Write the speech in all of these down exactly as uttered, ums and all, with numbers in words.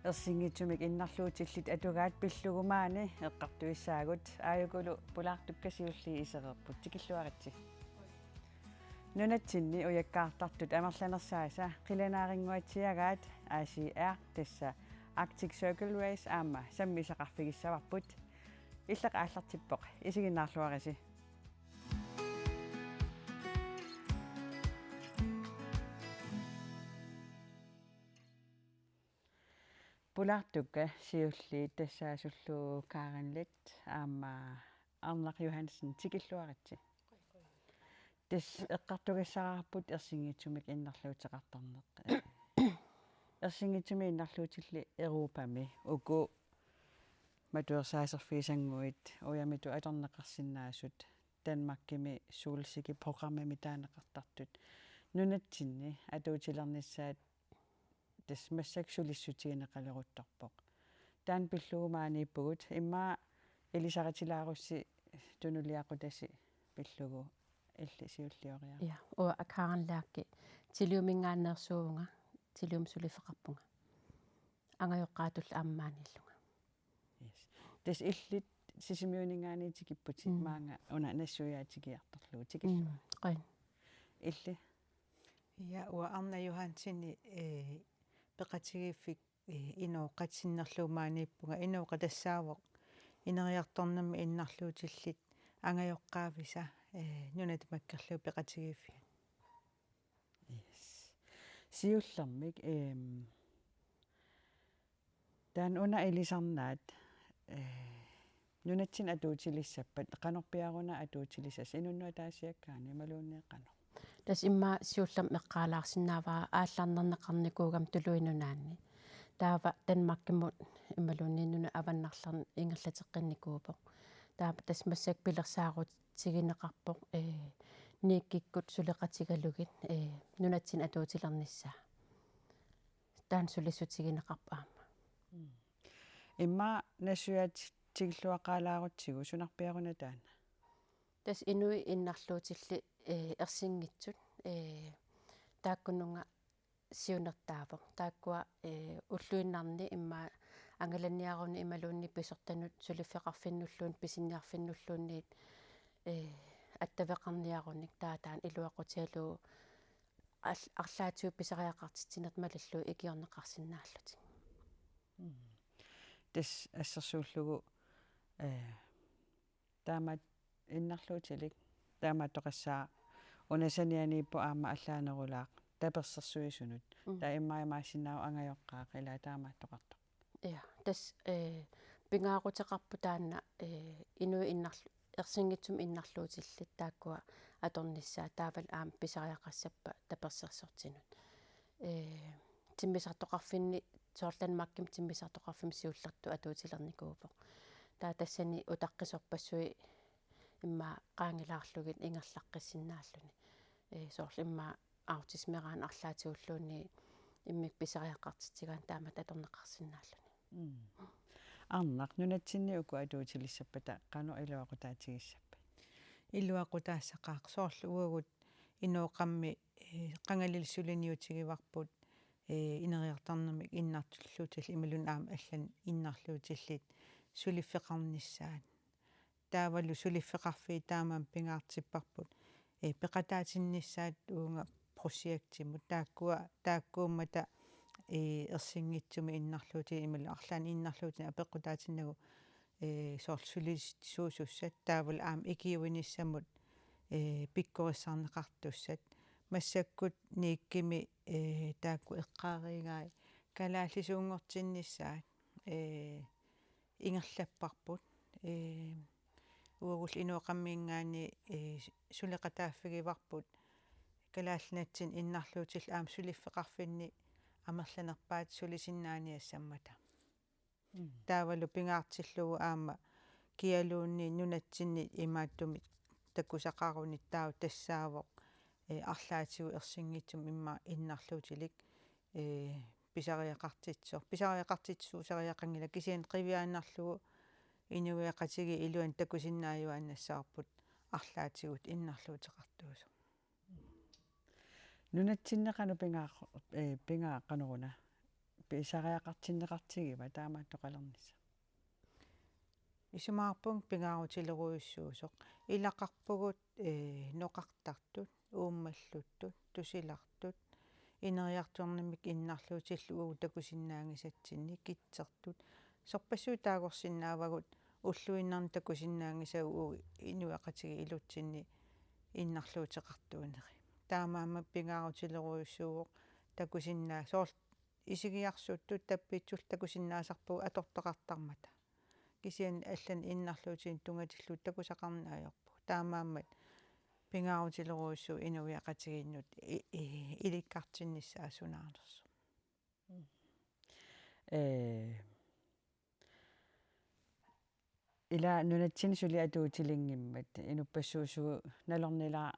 Ersinngitsumik innarluutillit atugaat pillugu maani eqqartuissaagut, aajukulu pulaartukka siulliit isereerput, tikilluaritsi. Nunatsinni ujakkaartartut amerlanersaasa qilanaarinnguatsiagaat A C R, tassa Arctic Circle Race, aamma sammisaqarfigissavarput. Illaq aallartippoq, isiginnaarluarisi. Pulaartukka siulliit, tassaasullu Karen Leth aamma Arnaq Johansen, tikilluaritsi. Tassa eqqartugassaraarput ersinngitsumik innarluuteqartarneq. Ersinngitsumik innarluutillit Europami, uku matuersaaserfigisannguit ujamitut atorneqarsinnaasut, Danmarkimi Solsikke programmimik taaneqartartut, nunatsinni atuutilernissaat tassa massakkut sulissutigineqaleruttorpoq. Taanna pillugu maaniippugut, immaqa ilisaritilaarussi tunuliaqutasi pillugu, illit siullioriaruk. Ja, uanga Karen Lerche, Tiliuminngaanneersuuvunga, Tiliumut suliffeqarpunga. Angajoqqaatullu aamma maaniillunga. Yes. Tassa illit Sisimiuninngaanniit tikipputit, mm, maanga una nassuiaatigiartorlugu, tikilluaritsi. Mm, qujan. Illit? Ja, uanga Arnaq Johansen, eh, peqatigiiffik, eh, Inooqat sinnerlugu maaniippunga. Inooqat tassaavoq ineriartornermi innarluutillit angajoqqaavisa, eh, nuna tamakkerlugu peqatigiiffiat. Yes. Siullermik, ehm, taanna una ilisarnaat, eh, nunatsinni atuutilissappat, qanorpiaruna atuutilissasoq, inunnut ataasiakkaanut imaluunniit qanoq? Tassa immaqa siullermik eqqaalaarsinnaavara aallarnerneqarnikuugama Tuluit Nunaanni. Taava Danmarkimut imaluunniit nunat avannarlerni ingerlateqqinnikuuvoq. Taava tassa massakkut pilersaarutigineqarpoq, eh, Niikkikkut suleqatigalugit, eh, nunatsinni atuutilernissaa. Taanna sulissutigineqarpoq aamma. Mm. Immaqa nassuiaatigilluaqaalaarutsigu, sunarpiaruna taanna? Tassa inuit innarluutillit, eh, ersinngitsut, eh, taakkununnga siunertaavoq. Taakkua, eh, ulluinnarni immaqa angalaniaruni imaluunniit pisortanut suliffeqarfinnulluunniit pisiniarfinnulluunniit, eh, attaveqarniarunik, taava taanna iluaqutigalugu al-, arlaatigut pisariaqartitsinermut malillugu ikiorneqarsinnaallutik. Mm. Tassa assersuullugu, eh, taamaat innarluutilik, taamaattoqassaaq, una sanianiippoq aamma allaanerulaaq tapersersuisunut. Mm. Taava immaqa imaassinnaavoq angajoqqaaq, ilaa, taamaattoqartoq. Ja, tassa, eh, pingaaruteqarpoq taanna, eh, inuit innarlu-, ersinngitsumik innarluutillit taakkua atornissaat, taavalu aamma pisariaqassappat tapersersortinut. Eh, timmisartoqarfinni, soorlu Danmarkimi timmisartoqarfimmi siullertut atuutilernikuuvoq. Taava tassani utaqqisorpassuit immaqa qaangilaarlugit ingerlaqqissinnaalluni. Eh, soorlu immaqa autismeraanni arlaatigulluunniit immikkut pisariaqartitsigaanni taamatut atorneqarsinnaalluni. Mm. Arnaq, nunatsinni uku atuutilissappata qanoq iluaqutaatigissappat? Iluaqutaassaqaaq, soorlu uagut Inooqammi, eh, qangalili suliniutigivarput, eh, ineriartornermik innarluutillit imaluunniit aamma allanit innarluutillit suliffeqarnissaat. Taavalu suliffeqarfiit taamaammat pingaartipparput, eh, peqataatinnissaat uunga projektimut. Taakkua, taakkuummata, eh, ersinngitsumik innarluuti-, imaluunniit arlaannik innarluutinik apeqqutaatinnagu, eh, soorlu sulissisuusussat, taavalu aamma ikiuinissamut, eh, pikkorissarneqartussat. Massakkut Niikkimi, eh, taakku eqqaarigai kalaallisuunngortinnissaat, eh, ingerlapparput. Ee, uagullu Inooqamminngaanniit, ee, suleqataaffigivarput kalaallinatsinni innarluutillit aamma suliffeqarfinni amerlanerpaat sulisinnaaniassammata. Mm. Taavalu pingaartillugu aamma kialuunniit nunatsinni imaattumik takusaqarunik taava tassaavoq, ee, arlaatigut ersinngitsumik immaqa innarluutilik, ee, pisariaqartitsisoq. Pisariaqartitsisuusariaqanngilaq, kisianni qiviaannarlugu inuiaqatigiit iluanni takusinnaajuaannassavarput arlaatigut innarluuteqartuusoq. Nunatsinni qanoq pingaa-, ee, pingaa-, qanoruna pisariaqartinneqartigiva taamaattoqalernissaq? Isumaqarpunga pingaarutilerujussuusoq. Ilaqarpugut, ee, noqartartut, uummalluttut, tusilartut, ineriartornermik innarluutillit uagut takusinnaanngisatsinnik, kitsertut. Sorpassuit taagorsinnaavagut ulluinnarni takusinnaanngisagut uagut inuiaqatigiit ilutsinni innarluuteqartuuneri. Taamaammat pingaarutilerujussuuvoq takusinnaa-, soorlu isigiarsuuttut tappitsullu takusinnaasarpugut atortaqartarmata. Kisianni allanik innarluutinik tunngatillugu takusaqarneq ajorpugut. Taamaammat pingaarutilerujussuuvoq inuiaqatigiinnut i-, i-, ilikkartinnissaa sunaanersoq. Ee, ila nunatsinni suli atuutilinngimmat inuppassuusugut nalornila-,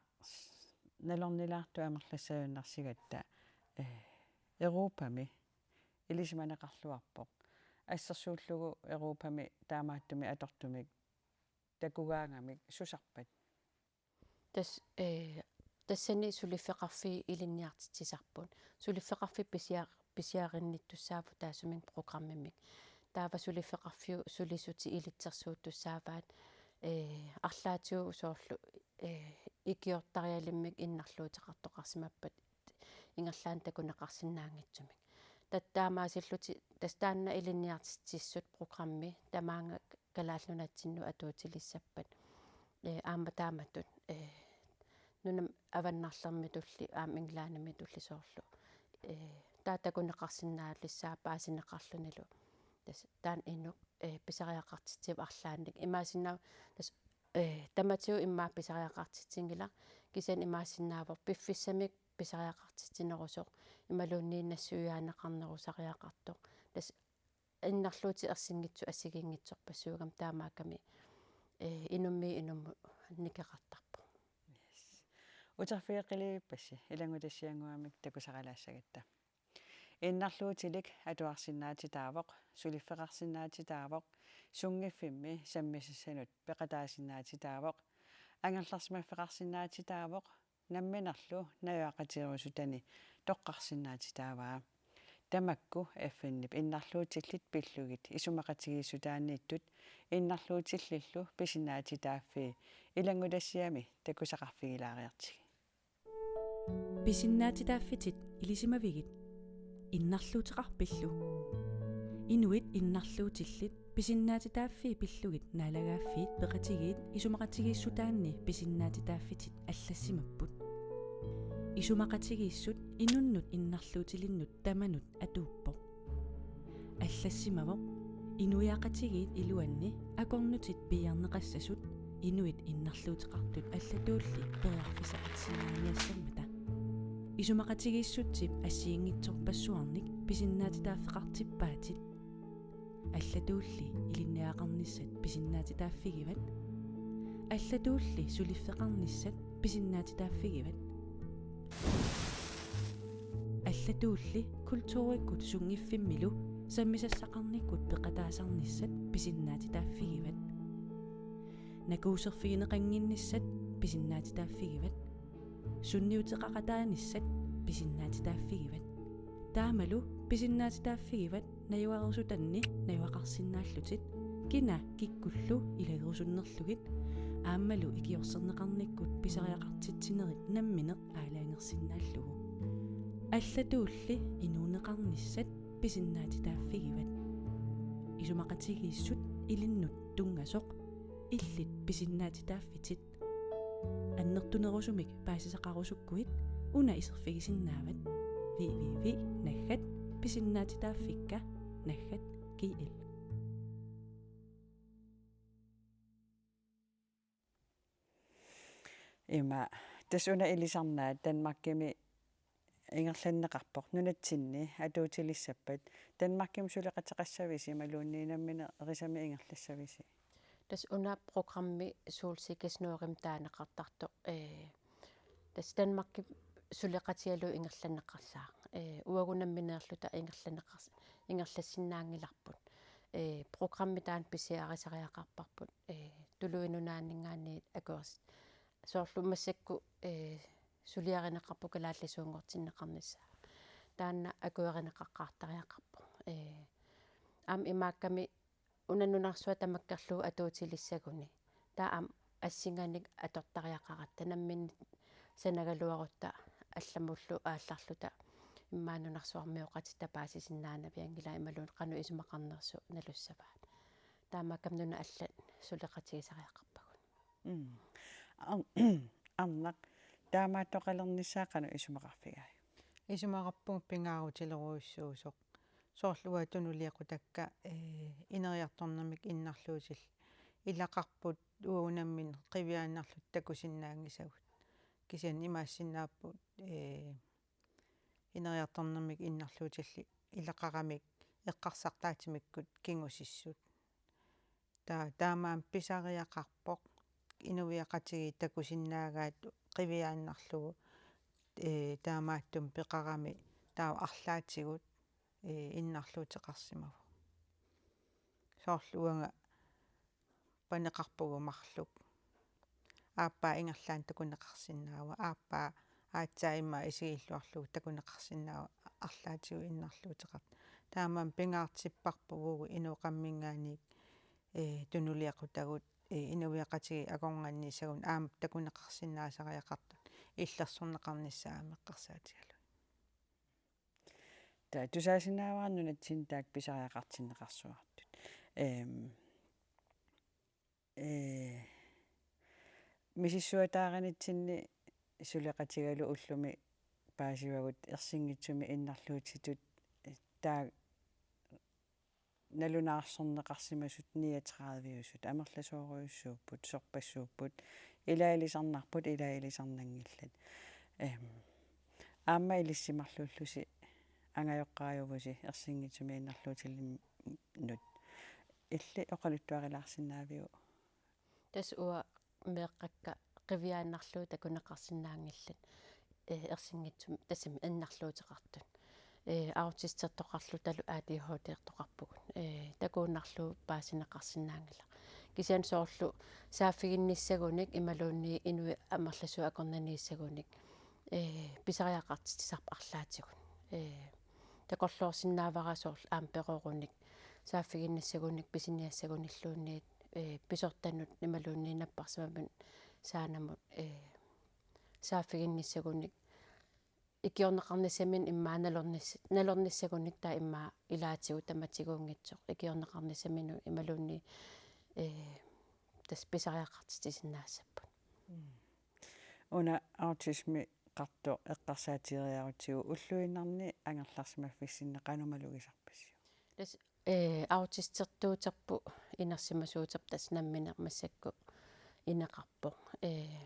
nalornilaartut amerlassagunarsigatta, ee, Europami ilisimaneqarluarpoq. Assersuullugu Europami taamaattumik atortumik takugaangamik susarpat? Tas-, ee, tassani suliffeqarfiit ilinniartitsisarput. Suliffeqarfik pisia-, pisiarinnittussaapput taassuma programmimik. Taava suliffeqarfiup sulisutit ilitsersuuttussaavaat, ee, arlaatigut soorlu, ee, ikiortarialimmik innarluuteqartoqarsimappat ingerlaannaq takuneqarsinnaanngitsumik. Tat-, taamaasillutik tassa taanna ilinniartitsissut programmi tamaanga Kalaallit Nunatsinnut atuutilissappat. Ee, aamma taamatut, ee, nunami avannarlermitulli aamma Englandimitulli soorlu. Ee, taava takuneqarsinnaalissaaq paasineqarlunilu. Tassa taanna inuk, ee, pisariaqartitsivoq arlaannik. Imaassinnaavoq tassa, ee, tamatigut immaqa pisariaqartitsinngilaq, kisianni imaassinnaavoq piffissamik pisariaqartitsinerusoq imaluunniit nassuiaaneqarnerusariaqartoq. Tassa innarluutit ersinngitsut assigiinngitsorpassuugamik taamaakkami, ee, inummiit inummut nikeqartarpoq. Yes. Uterfigeqqilerpassi ilanngutassiannguamik takusaqalaassagatta. Innarluutilik atuarsinnaatitaavoq, suliffeqarsinnaatitaavoq, sunngiffimmi sammisassanut peqataasinnaatitaavoq, angerlarsimaffeqarsinnaatitaavoq, namminerlu najugaqatigerusutani toqqarsinnaatitaavaa. Tamakku F N-ip innarluutillit pillugit isumaqatigiissutaanniittut innarluutillillu pisinnaatitaaffii ilanngutassiami takusaqarfigilaariartigit. Pisinnaatitaaffitit ilisimavigit? Innarluuteqarpillu? Inuit innarluutillit pisinnaatitaaffii pillugit naalagaaffiit peqatigiit isumaqatigiissutaanni pisinnaatitaaffitit allassimapput. Isumaqatigiissut inunnut innarluutilinnut tamanut atuuppoq. Allassimavoq inuiaqatigiit iluanni akornutit piiarneqassasut inuit innarluuteqartut allatuulli periarfissaqarsinnaaniassammata. Isumaqatigiissutsip assigiinngitsorpassuarnik pisinnaatitaaffeqartippaatit. Allatuulli ilinniagaqarnissat pisinnaatitaaffigivat. Allatuulli suliffeqarnissat pisinnaatitaaffigivat. Allatuulli kulturikkut sunngiffimmilu sammisassaqarnikkut peqataasarnissat pisinnaatitaaffigivat. Nakuuserfigineqannginnissat pisinnaatitaaffigivat. Sunniuteqaqataanissat pisinnaatitaaffigivat. Taamalu pisinnaatitaaffigivat najugarerusutanni najugaqarsinnaallutit, kina kikkullu ilagerusunnerlugit aammalu ikiorserneqarnikkut pisariaqartitsinerit nammineq aalajangersinnaallugu. Allatuulli inuuneqarnissat pisinnaatitaaffigivat. Isumaqatigiissut ilinnut tunngasoq, illit pisinnaatitaaffitit. Annertunerusumik paasisaqarusukkuit una iserfigisinnaavat: www naggat pisinnaatitaaffikka naggat gl. Ima, tassa una ilisarnaa Danmarkimi ingerlanneqarpoq, nunatsinni atuutilissappat. Danmarkimi suleqateqassavisi imaluunniit nammineq erisami ingerlassavisi? Tassa una programmi Solsikkes Norgemik taaneqartartoq, ee, tassa Danmarkimi suleqatigalugu ingerlanneqarsaaq. Ee, uagut nammineerluta ingerlanneqars-, ingerlassinnaanngilarput. Ee, programmi taanna pisiarisariaqarparput, ee, Tuluit Nunaanninngaanniit akuers-, soorlu massakkut, ee, suliarineqarpoq kalaallisuunngortinneqarnissaa. Taanna akuerineqaqqaartariaqarpoq. Ee, aamma imaakkami una nunarsuaq tamakkerlugu atuutilissaguni. Taava aamma assinganik atortariaqaratta namminneq sanagaluarutta allamullu aallarluta immaqa nunarsuarmioqatitta paasisinnaanavianngilaq imaluunniit qanoq isumaqarnersoq nalussavaat. Taamaakkami nunat allat suleqatigisariaqarpagut. Mm. Ar-, Arnaq, taamaattoqalernissaa qanoq isumaqarfigaajuk? Isumaqarpunga pingaarutilerujussuusoq. Soorlu uanga tunuliaqutakka, ee, ineriartornermik innarluutillit ilaqarput uagut nammineq qiviaannarluta takusinnaanngisagut. Kisianni imaassinnaapput, ee, ineriartornermik innarluutillit ilaqaramik eqqarsartaatimikkut kingusissut. Taa-, taamaammat pisariaqarpoq inuiaqatigiit takusinnaagaat qiviaannarlugu, ee, taamaattumik peqarami taava arlaatigut, ee, innarluuteqarsimavoq. Soorlu uanga paneqarpugut marluk. Aappaa ingerlaannaq takuneqarsinnaavoq, aappaa aatsaat immaqa isigilluarlugu takuneqarsinnaavoq arlaatigut innarluuteqartoq. Taamaammat pingaartipparput uagut inoqamminngaanniit, ee, tunuliaqutagut, ee, inuiaqatigiit akornanniissagunik aamma takuneqarsinnaasariaqartut illersorneqarnissaat aamma eqqarsaatigalugit. Taava tusaasinnaavara nunatsinni taakku pisariaqartinneqarsuartut. Ehm, ee, misissuataarinitsinni suleqatigalugu ullumi paasivagut ersinngitsumik innarluutitut, taava nalunaarsorneqarsimasut niogtrediveusut amerlasoorujussuupput, sorpassuupput, ilaa ilisarnarput, ilaa ilisarnanngillat. Ehm, aamma ilissi marluullusi angajoqqaajuvusi ersinngitsumik innarluutilinnut. Illit oqaluttuarilaarsinnaaviuk? Tassa uanga meeqqakka qiviaannarlugu takuneqarsinnaanngillat, ee, ersinngitsumik tassami innarluuteqartut. Ee, autistertoqarlutalu A D H D-ertoqarpugut. Ee, takuinnarlugu paasineqarsinnaanngilaq. Kisianni soorlu saaffiginnissagunik imaluunniit inuit amerlasuut akornanniissagunik, ee, pisariaqartitsisarput arlaatigut. Ee, takorloorsinnaavara soorlu aamma perorunik, saaffiginnissagunik, pisiniassagunilluunniit, ee, pisortanut imaluunniit napparsimamut saanamut, ee, saaffiginnissagunik ikiorneqarnissaminnut immaqa nalornis-, nalornissagunik taava immaqa ilaatigut tamatiguunngitsoq ikiorneqarnissaminut imaluunniit, ee, tassa pisariaqartitsisinnaassapput. Mm. Una autismeqartoq eqqarsaatigeriarutsigu ulluinnarni angerlarsimaffissinni qanoq malugisarpissiuk? Tassa, ee, autistertuuterput inersimasuuterput tassa nammineq massakkut ineqarpoq. Ee,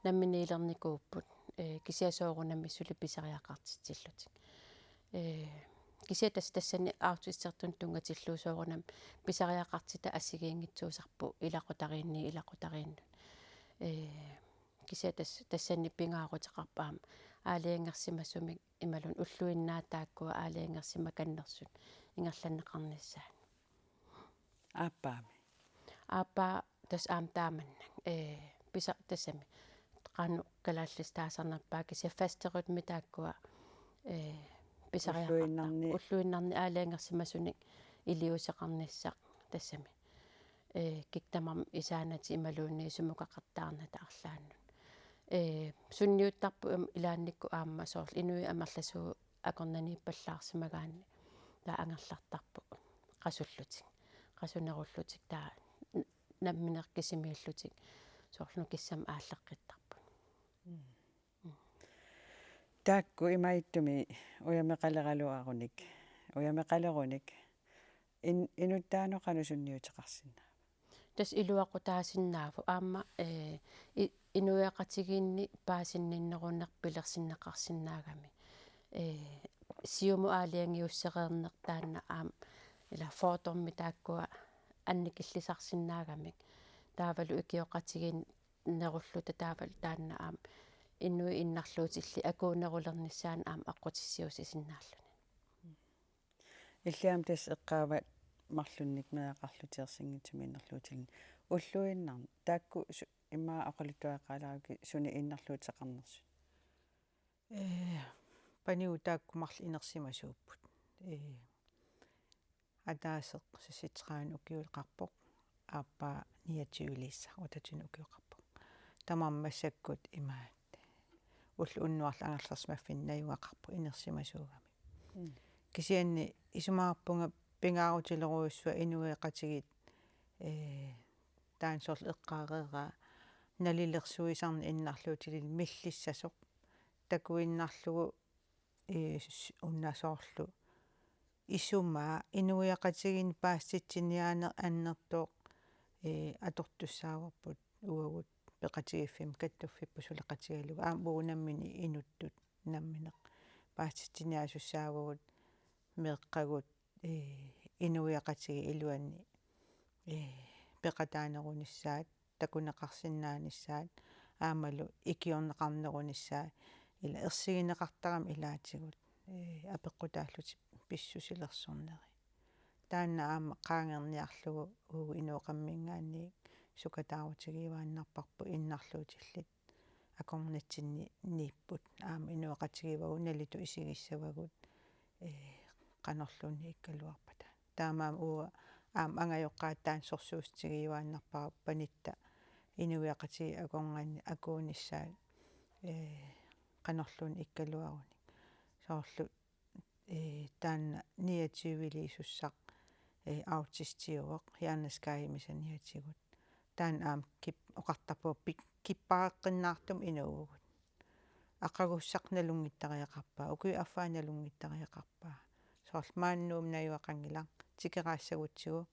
namminiilernikuupput, ee, kisianni soorunami suli pisariaqartitsillutik. Ee, kisianni tassa tassani autistertunut tunngatillugu soorunami pisariaqartitat assigiinngitsuusarput ilaqutariinniit ilaqutariinnut. Ee, kisianni tas-, tassani pingaaruteqarpoq aamma aalajangersimasumik imaluunniit ulluinnaat taakkua aalajangersimakannersut ingerlanneqarnissaat. Aappaami? Aappaa tassa aamma taamannak. Ee, pisa-, tassami. Qanoq kalaallisut taasarnerpaat kisianni faste rytme taakkua, ee, pisariaqartarput. Ulluinnarni. Ulluinnarni aalajangersimasunik iliuuseqarnissaq tassami. Ee, kikkut tamarmik isaanatik imaluunniit sumukaqattaarnata arlaannut. Ee, sunniuttarput im-, ilaannikkut aamma soorlu inuit amerlasuut akornanniippallaarsimagaanni taava angerlartarput qasullutik. Qasunerullutik taava n-, nammineq kisimiillutik soorlu nukissamik aalleqqittarput. Mm. Mm. Taakku imaattumik ujameqaleraluarunik, ujameqalerunik in-, inuttaanut qanoq sunniuteqarsinnaava? Tassa iluaqutaasinnaavoq aamma, ee, i-, inuiaqatigiinni paasinninneruneq pilersinneqarsinnaagami. Ee, siumut aalajangiussereerneq taanna aamma ila fordommit taakkua annikillisarsinnaagamik. Taavalu ikioqatigiinnerulluta taavalu taanna aamma inuit innarluutillit akuunerulernissaannut aamma aqqutissiuussisinnaalluni. Illit aamma tassa eqqaavat marlunnik meeraqarlutit ersinngitsumik innarluutilinnut. Ulluinnarni taakku su-, immaqa oqaluttuaqqaalaarukku sunik innarluuteqarnersut? Ee, panigut taakku marluk inersimasuupput. Ee, Ataaseq seksogtredive ukioqarpoq, aappaa niogtyveliissaq otteogtyve ukioqarpoq. Tamarmik massakkut imaat ulloq unnuarlu angerlarsimaffinni najugaqarpoq inersimasuugami. Mm. Kisianni isumaqarpunga pingaarutilerujussuaq inuiaqatigiit, ee, taanna soorlu eqqaareeraa nalilersuisarneq innarluutilillu millissasoq takuinnarlugu, ee, s-, una soorlu isumaa inuiaqatigiinni paasititsiniaaneq annertooq, ee, atortussaavarput uagut peqatigiiffimmi kattuffipput suleqatigalugu aamma uagut nammineq inuttut nammineq paasititsiniaasussaavugut meeqqagut, ee, inuiaqatigiit iluanni, ee, peqataanerunissaat, takuneqarsinnaanissaat aammalu ikiorneqarnerunissaat ila ersigineqartarami ilaatigut, ee, apeqqutaallutik pissusilersorneri. Taanna aamma qaangerniarlugu uagut inooqamminngaanniit sukataarutigiuaannarparput innarluutillit akornatsinniipput aamma inuiaqatigiit uagut nalitut isigissavagut, ee, qanorluunniikkaluarpata. Taamaammat uanga aamma angajoqqaataani sorsuussutigiuaannarpara panitta inuiaqatigiit akornanni akuunissaat, ee, qanorluunniikkaluarunik. Soorlu, ee, taanna niogtyveliisussaq, ee, autistiuvoq, hjerneskademediciniatigut. Taanna aamma kip-, oqartarpugut pik-, kippareqqinnaartumik inuuvugut. Aqagussaq nalunngittariaqarpaa, ukiup affaa nalunngittariaqarpaa. Soorlu maani Nuummi najugaqanngilaq, tikeraassagutsigu.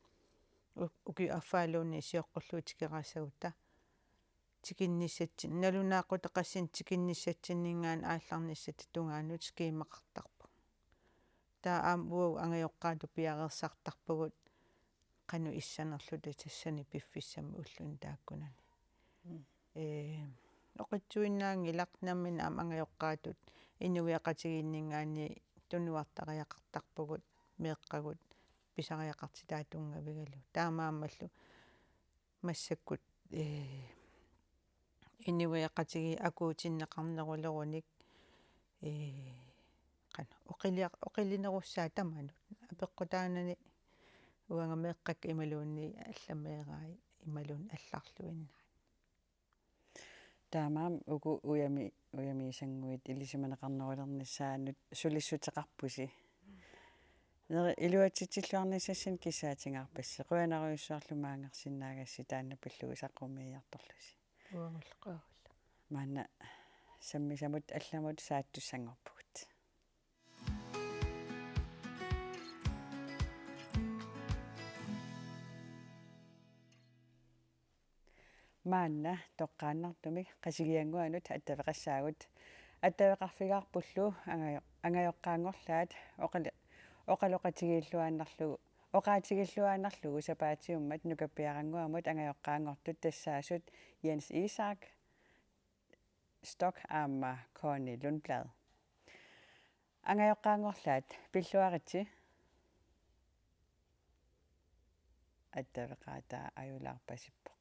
U-, ukiup affaaluunniit sioqqullugu tikeraassagutta tikinnissatsin-, nalunaaqutaq qassinik tikinnissatsinninngaanniit aallarnissatta tungaanut skemaqartarpoq. Taava aamma uagut angajoqqaatut piareersartarpugut qanoq issanerluta tassani piffissami ulluni taakkunani. Mm. Ee, oqitsuinnaanngilaq nammineq aamma angajoqqaatut inuiaqatigiinninngaanniit tunuartariaqartarpugut meeqqagut pisariaqartitaata tunngavigalugu. Taamaammallu massakkut, ee, inuiaqatigiit akuutinneqarnerulerunik, ee, qanoq, oqiliar-, oqilinerussaat tamanut. Apeqqutaanani uanga meeqqakka imaluunniit allameerai imaluunniit allarluinnaat. Taamaammat uku ujami-, ujamiissannguit ilisimaneqarnerulernissaannut sulissuteqarpusi. Neri-, iluatsitsilluarnissassinnik kissaatingaarpassi. Qujanarujussuarlu maanngarsinnaagassi taanna pillugu saqqummiiartorlusi. Uagullu, uagullu. Maanna sammisamut allamut saattussanngorpugut. Maanna toqqaannartumik Qasigiannguanut attaveqassaagut. Attaveqarfigaarpullu angajo-, angajoqqaanngorlaat oqali-, oqaloqatigiilluaannarlugu, oqaatigilluaannarlugu sapaatiummat Nukappiarannguamut angajoqqaanngortut tassaasut Jens Isak Stock aamma Connie Lundblad. Angajoqqaanngorlaat, pilluaritsi. Attaveqaataa ajulaarpasippoq.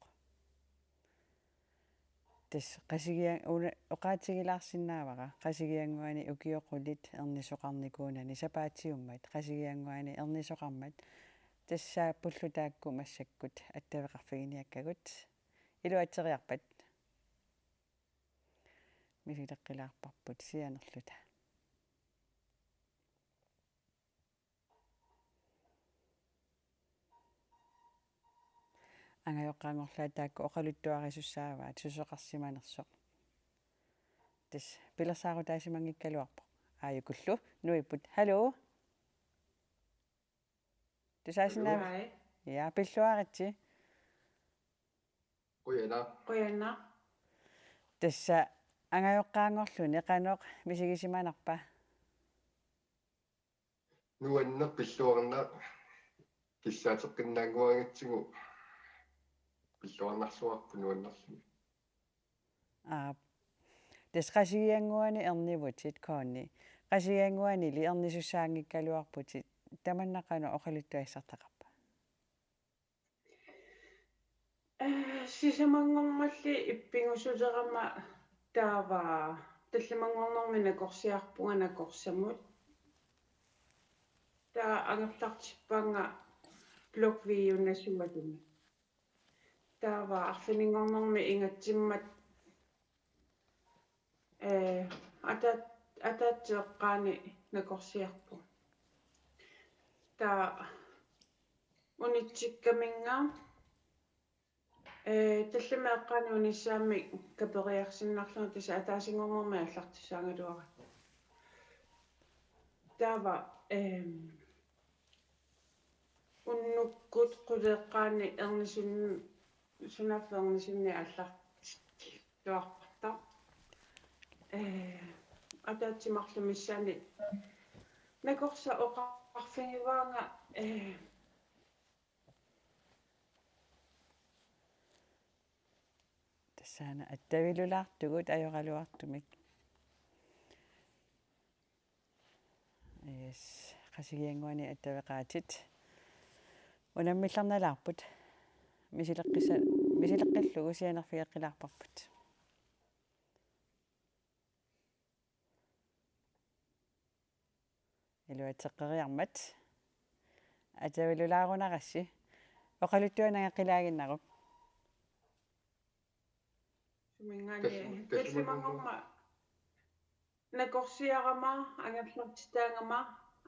Tassa Qasigian-, una-, oqaatigilaarsinnaavara Qasigiannguani ukiut qulit ernisoqarnikuunani sapaatiummat Qasigiannguani ernisoqarmat tassaappullu taakku massakkut attaveqarfiginiakkagut. Iluatseriarpat. Misileqqilaarparput sianerluta. Angajoqqaanngorlaat taakku oqaluttuarisussaavaat susoqarsimanersoq. Tassa pilersaarutaasimanngikkaluarpoq. Aajukullu nuipput. Hallo. Tusaasinnaavit? Hallo. Hej. Ja, pilluaritsi. Qujanaq. Qujanaq. Tassa angajoqqaanngorluni qanoq misigisimanarpa? Nuanneq, pilluarnaq, kissaateqqinnaannguagatsigu pilluarnarluarpoq nuannerluni. Aap. Tassa Qasigiannguani ernivutit, Connie. Qasigiannguanili ernisussaanngikkaluarputit, tamanna qanoq oqaluttuassartaqarpa? Ee, sisamanngormalli ippigusulerama taava tallimanngornermi nakorsiarpunga nakorsamut. Taava angerlartippaannga blokviiunasumatumi. Taava arfininngornermi ingatsimmat, eh, ataat-, ataatsip eqqaani nakorsiarpunga. Taava unitsikkaminnga, eh, tallimat eqqaanni unissaammi kaperiarsinnarlunga, tassa ataasinngornermi aallartussaagaluaratta. Taava, ehm, unnukkut qulit eqqaanni ernisun-, sunaaffa ernisunni aallartittuarparput. Eh, ataatsip marluk missaani nakorsaq oqarfigivaannga, eh, Tassaana attavilulaartugut ajoraluartumik. Yes, Qasigiannguani attaveqaatit. Unammillarnalaarput. Misileqqissa-, misileqqillugu sianerfigeqqilaarparput. Iluatseqqeriarmat. Attavilulaarunarassi. Oqaluttuaq nangeqqilaaginnaruk. Suminngaanniit. Tassa-, tassa-, tallimanngormat nakorsiarama, angerlartitaagama,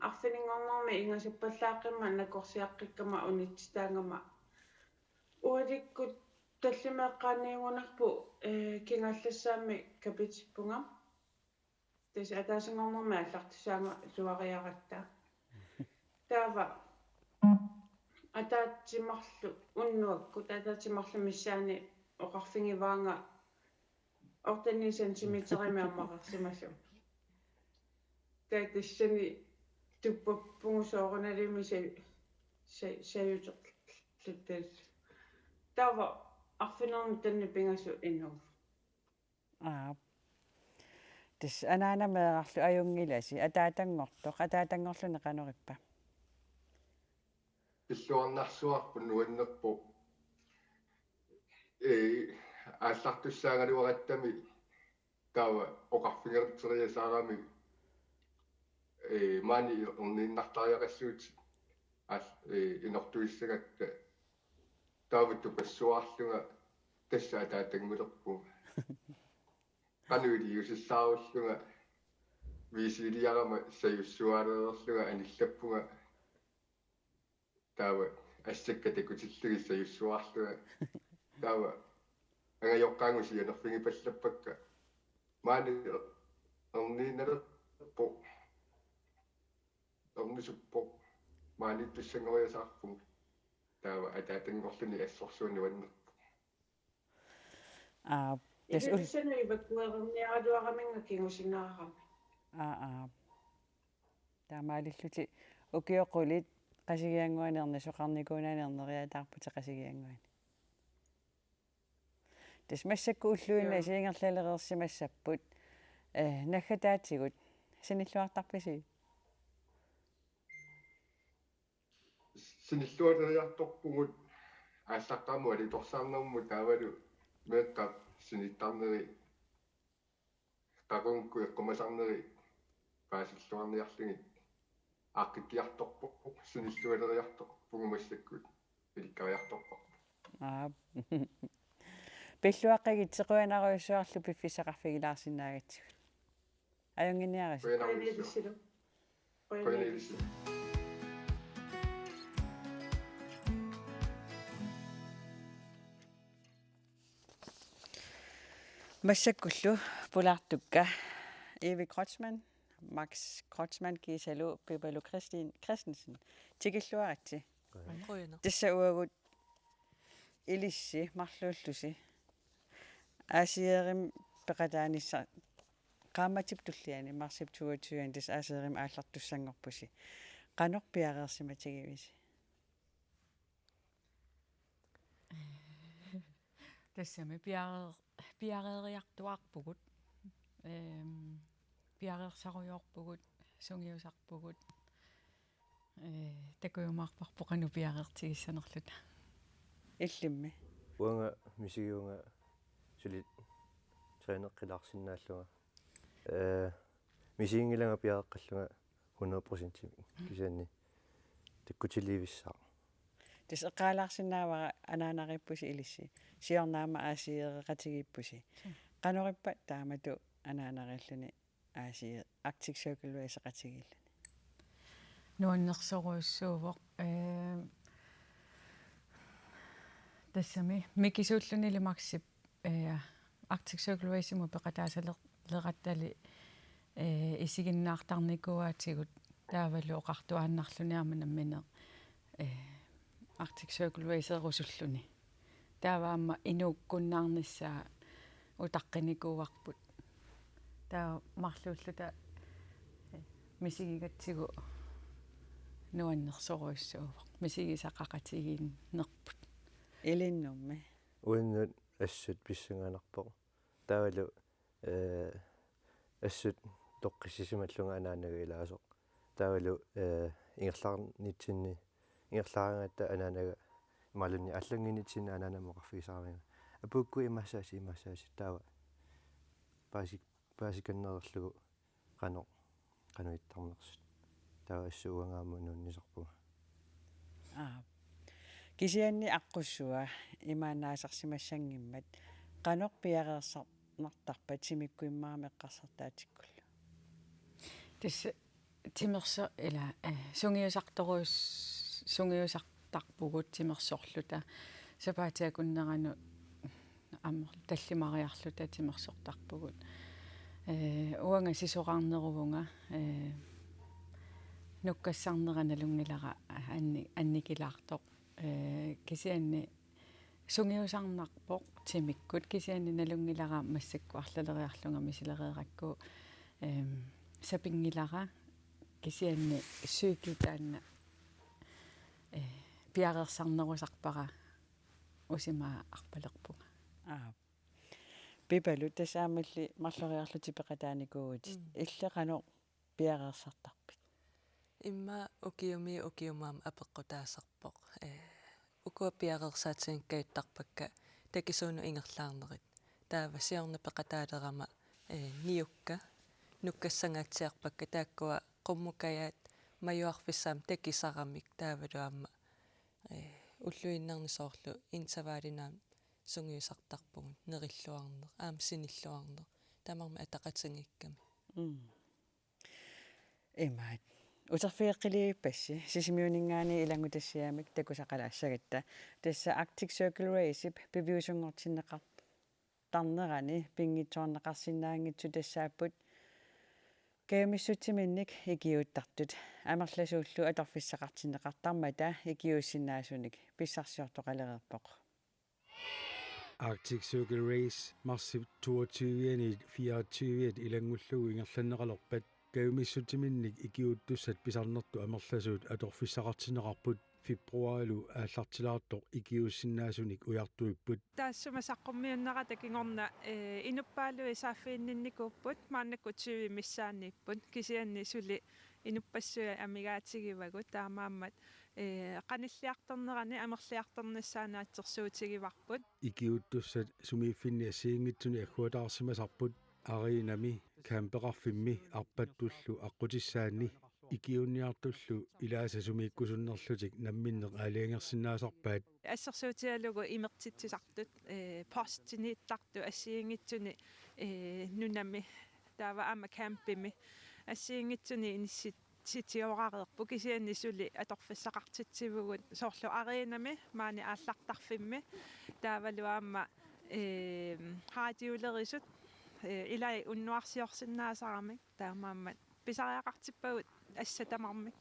arfininngornermi ingasappallaaqqimmat nakorsiaqqikkama unitsitaagama. Ualikkut tallimat eqqaanniugunarput, eh, kingaallassaammi kapitippunga. Tassa ataasinngornermi aallartussaagaluariaratta. Taava ataatsip marluk, unnuakkut ataatsip marluk missaani oqarfigivaannga otte-ni centimeterimik ammareersimasunga. Taava tassani tuppappunga soorunalimi sa-, sa-, sajuterluta. Taava arfineq-marlunut taanna pingasut inuuvoq. Aap. Tassa anaana meerarlu ajunngilasi, ataatanngortoq, ataatanngorluni qanoq ippa? Pilluarnarsuarput nuannerpoq. Ee, aallartussaagaluarattami taava oqarfigerseriasaarami, ee, maani erniinnartariaqassuutit aal-, ee, inortuissagatta taava tupassuarlunga tassa ataatanngulerpunga. Qanoq iliuusissaarullunga viisiliarama sajussuaalereerlunga anillappunga. Taava assakka takutillugit sajussuarlunga. Taava angajoqqaangut sianerfigipallappakka. Maani erniinnalerpoq. Ernisuppoq. Maaniittussanngoriasaarpunga. Taava ataatanngorluni assorsuaq nuannerpoq. Aa, tassa ul- Ilissanut ivakuereerniaraluaraminnga kingusinaarami. Aa, aa. Taamaalillutit ukiut qulit Qasigiannguani ernisoqarnikuunani erneriataarputit Qasigiannguani. Tassa massakkut ulluinnarni Joo. Ingerlalereersimassapput, eh, naggataatigut. Sanilluartarpisi? Sanillualeriartorpugut aallaqqaammut alitorsaarnermut taavalu meeqqap sinittarneri qaqugukku eqqumasarneri paasilluarniarlugit aaqqikkiartorpoq, sanillualeriartorpugut massakkut ilikkariartorpoq. Aap. Pilluaqqigitsi, qujanarujussuarlu piffissaqarfigilaarsinnaagatsigut. Ajunnginniarisi. Qujanarujussuaq. Qujanarujussuaq. Qujanarujussuaq. Massakkullu pulaartukka Evy Kreutzmann, Max Kreutzmann kiisalu Pipaluk Christin-, Christensen. Tikilluaritsi. Qujanaq. Tassa uagut ilissi marluullusi. A C R-imi peqataanissaq qaammatip tulliani marsip toogtyve tassa A C R-imi aallartussanngorpusi. Qanoq piareersimatigivisi? Tassami piareer-, piareeriartuaarpugut. Ehm, piareersarujoorpugut, sungiusarpugut. Ee, takujumaarparput qanoq piareertigissanerluta. Illimmi? Uanga misigivunga suli træneqqilaarsinnaallunga. Ee, misiginngilanga piareeqqallunga hundrede procentimik. Kisianni takkutilivissaaq. Tassa eqqaalaarsinnaavara anaanariippusi ilissi. Siorna aamma aasigeqatigiippusi. Qanorippa taamatut anaanariilluni aasii Arctic Circle Race-eqatigiilluni? Nuannersorujussuuvoq. Ee, tassami mikisuullunilu Maxip, ee, Arctic Circle Race-imut peqataasaler-, lerattali, ee, isiginnaartarnikuuaatigut taavalu oqartuaannarluni aamma nammineq, ee, Arctic Circle Race-erusulluni. Taava aamma inuukkunnaarnissaa utaqqinikuuarput. Taava marluulluta misigigatsigu nuannersorujussuuvoq. Misigisaqaqatigiinnerput. Ilinnummi. Uannut assut pissanganarpoq. Taavalu, ee, assut toqqissisimallunga anaanaga ilaasoq. Taavalu, ee, ingerlaarnitsinni, ingerlaaraangatta anaanaga imaluunniit allannginnitsinni anaanamut oqarfigisaraangat: Apuukkut imaassaasi, imaassaasi, taava paasik-, paasikannereerlugu qanoq, qanoq ittarnersut. Taava assut uanga aamma nuannisarpunga. Aap. Kisianni aqqussua imaannaasarsimassanngimmat qanoq piareersarnartarpat timikkut immaqa eqqarsartaatikkullu? Tassa timerso-, ila, ee, sungiusartorus-, sungiusartarpugut timersorluta. Sapaatip akunneranut aamma tallimariarluta timersortarpugut. Ee, uanga sisoraarneruvunga, ee, nukkassarnera nalunngilara anni-, annikilaartoq. Ee, kisianni sungiusarnarpoq timikkut, kisianni nalunngilara massakkut arlaleriarlunga misilereerakku, em, sapinngilara, kisianni psyke taanna, ee, piareersarnerusarpara usimaa arpalerpunga. Aap. Pipalu, tassa aammalli marloriarlutit peqataanikuuvutit. Mm. Illit qanoq piareersartarpit? Immaqa ukiumiit ukiumut aamma apeqqutaasarpoq. Ee, ukua piareersaatigikka ittarpakka takisuunut ingerlaarnerit. Taava siorna peqataalerama, ee, niukka nukkassangaatsiarpakka, taakkua qummukajaat majuarfissaamik takisaramik, taavalu aamma, ee, ulluinnarni soorlu intervallinut aamma sungiusartarpugut, nerilluarneq, aamma sinilluarneq, tamarmik ataqatigiikkami. Mm. Imaat. Uterfigeqqilivippassi Sisimiuninngaanniit ilanngutassiamik takusaqalaassagatta. Tassa Arctic Circle Race-ip piviusunngortinneqartarnerani pinngitsoorneqarsinnaanngitsut tassaapput kajumissutsiminnik ikiuuttartut. Amerlasuullu atorfissaqartinneqartarmata ikiuussinnaasunik pissarsiortoqalereerpoq. Arctic Circle Race marsip toogtyve-anit fireogtyve-at ilanngullugu ingerlanneqalerpat kajumissutsiminnik ikiuuttussat pisarnertut amerlasuut atorfissaqartinneqarput februaarilu aallartilaartoq ikiuussinnaasunik ujartuipput. Taassuma saqqummiunnerata kingorna, ee, inuppaaluit saaffiginninnikuupput, maannakkut tyve missaanniipput, kisianni suli inuppassuit amigaatigivavut, taamaammat, ee, qanilliartornerani amerliartornissaa naatsorsuutigivarput. Ikiuuttussat sumiiffinni assigiinngitsuni agguataarsimasarput, arenami, campeqarfimmi, arpattullu aqqutissaanni, ikiuunniartullu ilaasa sumiikkusunnerlutik namminneq aalajangersinnaasarpaat. Assersuutigalugu imertitsisartut, ee, postiniittartut assigiinngitsuni, ee, nunami, taava aamma campimi assigiinngitsuni inissit-, sitiorareerput, kisianni suli atorfissaqartitsivugut soorlu arenami, maani aallartarfimmi, taavalu aamma, ee, raadiulerisut, ee, ilai unnuarsiorsinnaasaramik, taamaammat pisariaqartippagut assat tamarmik.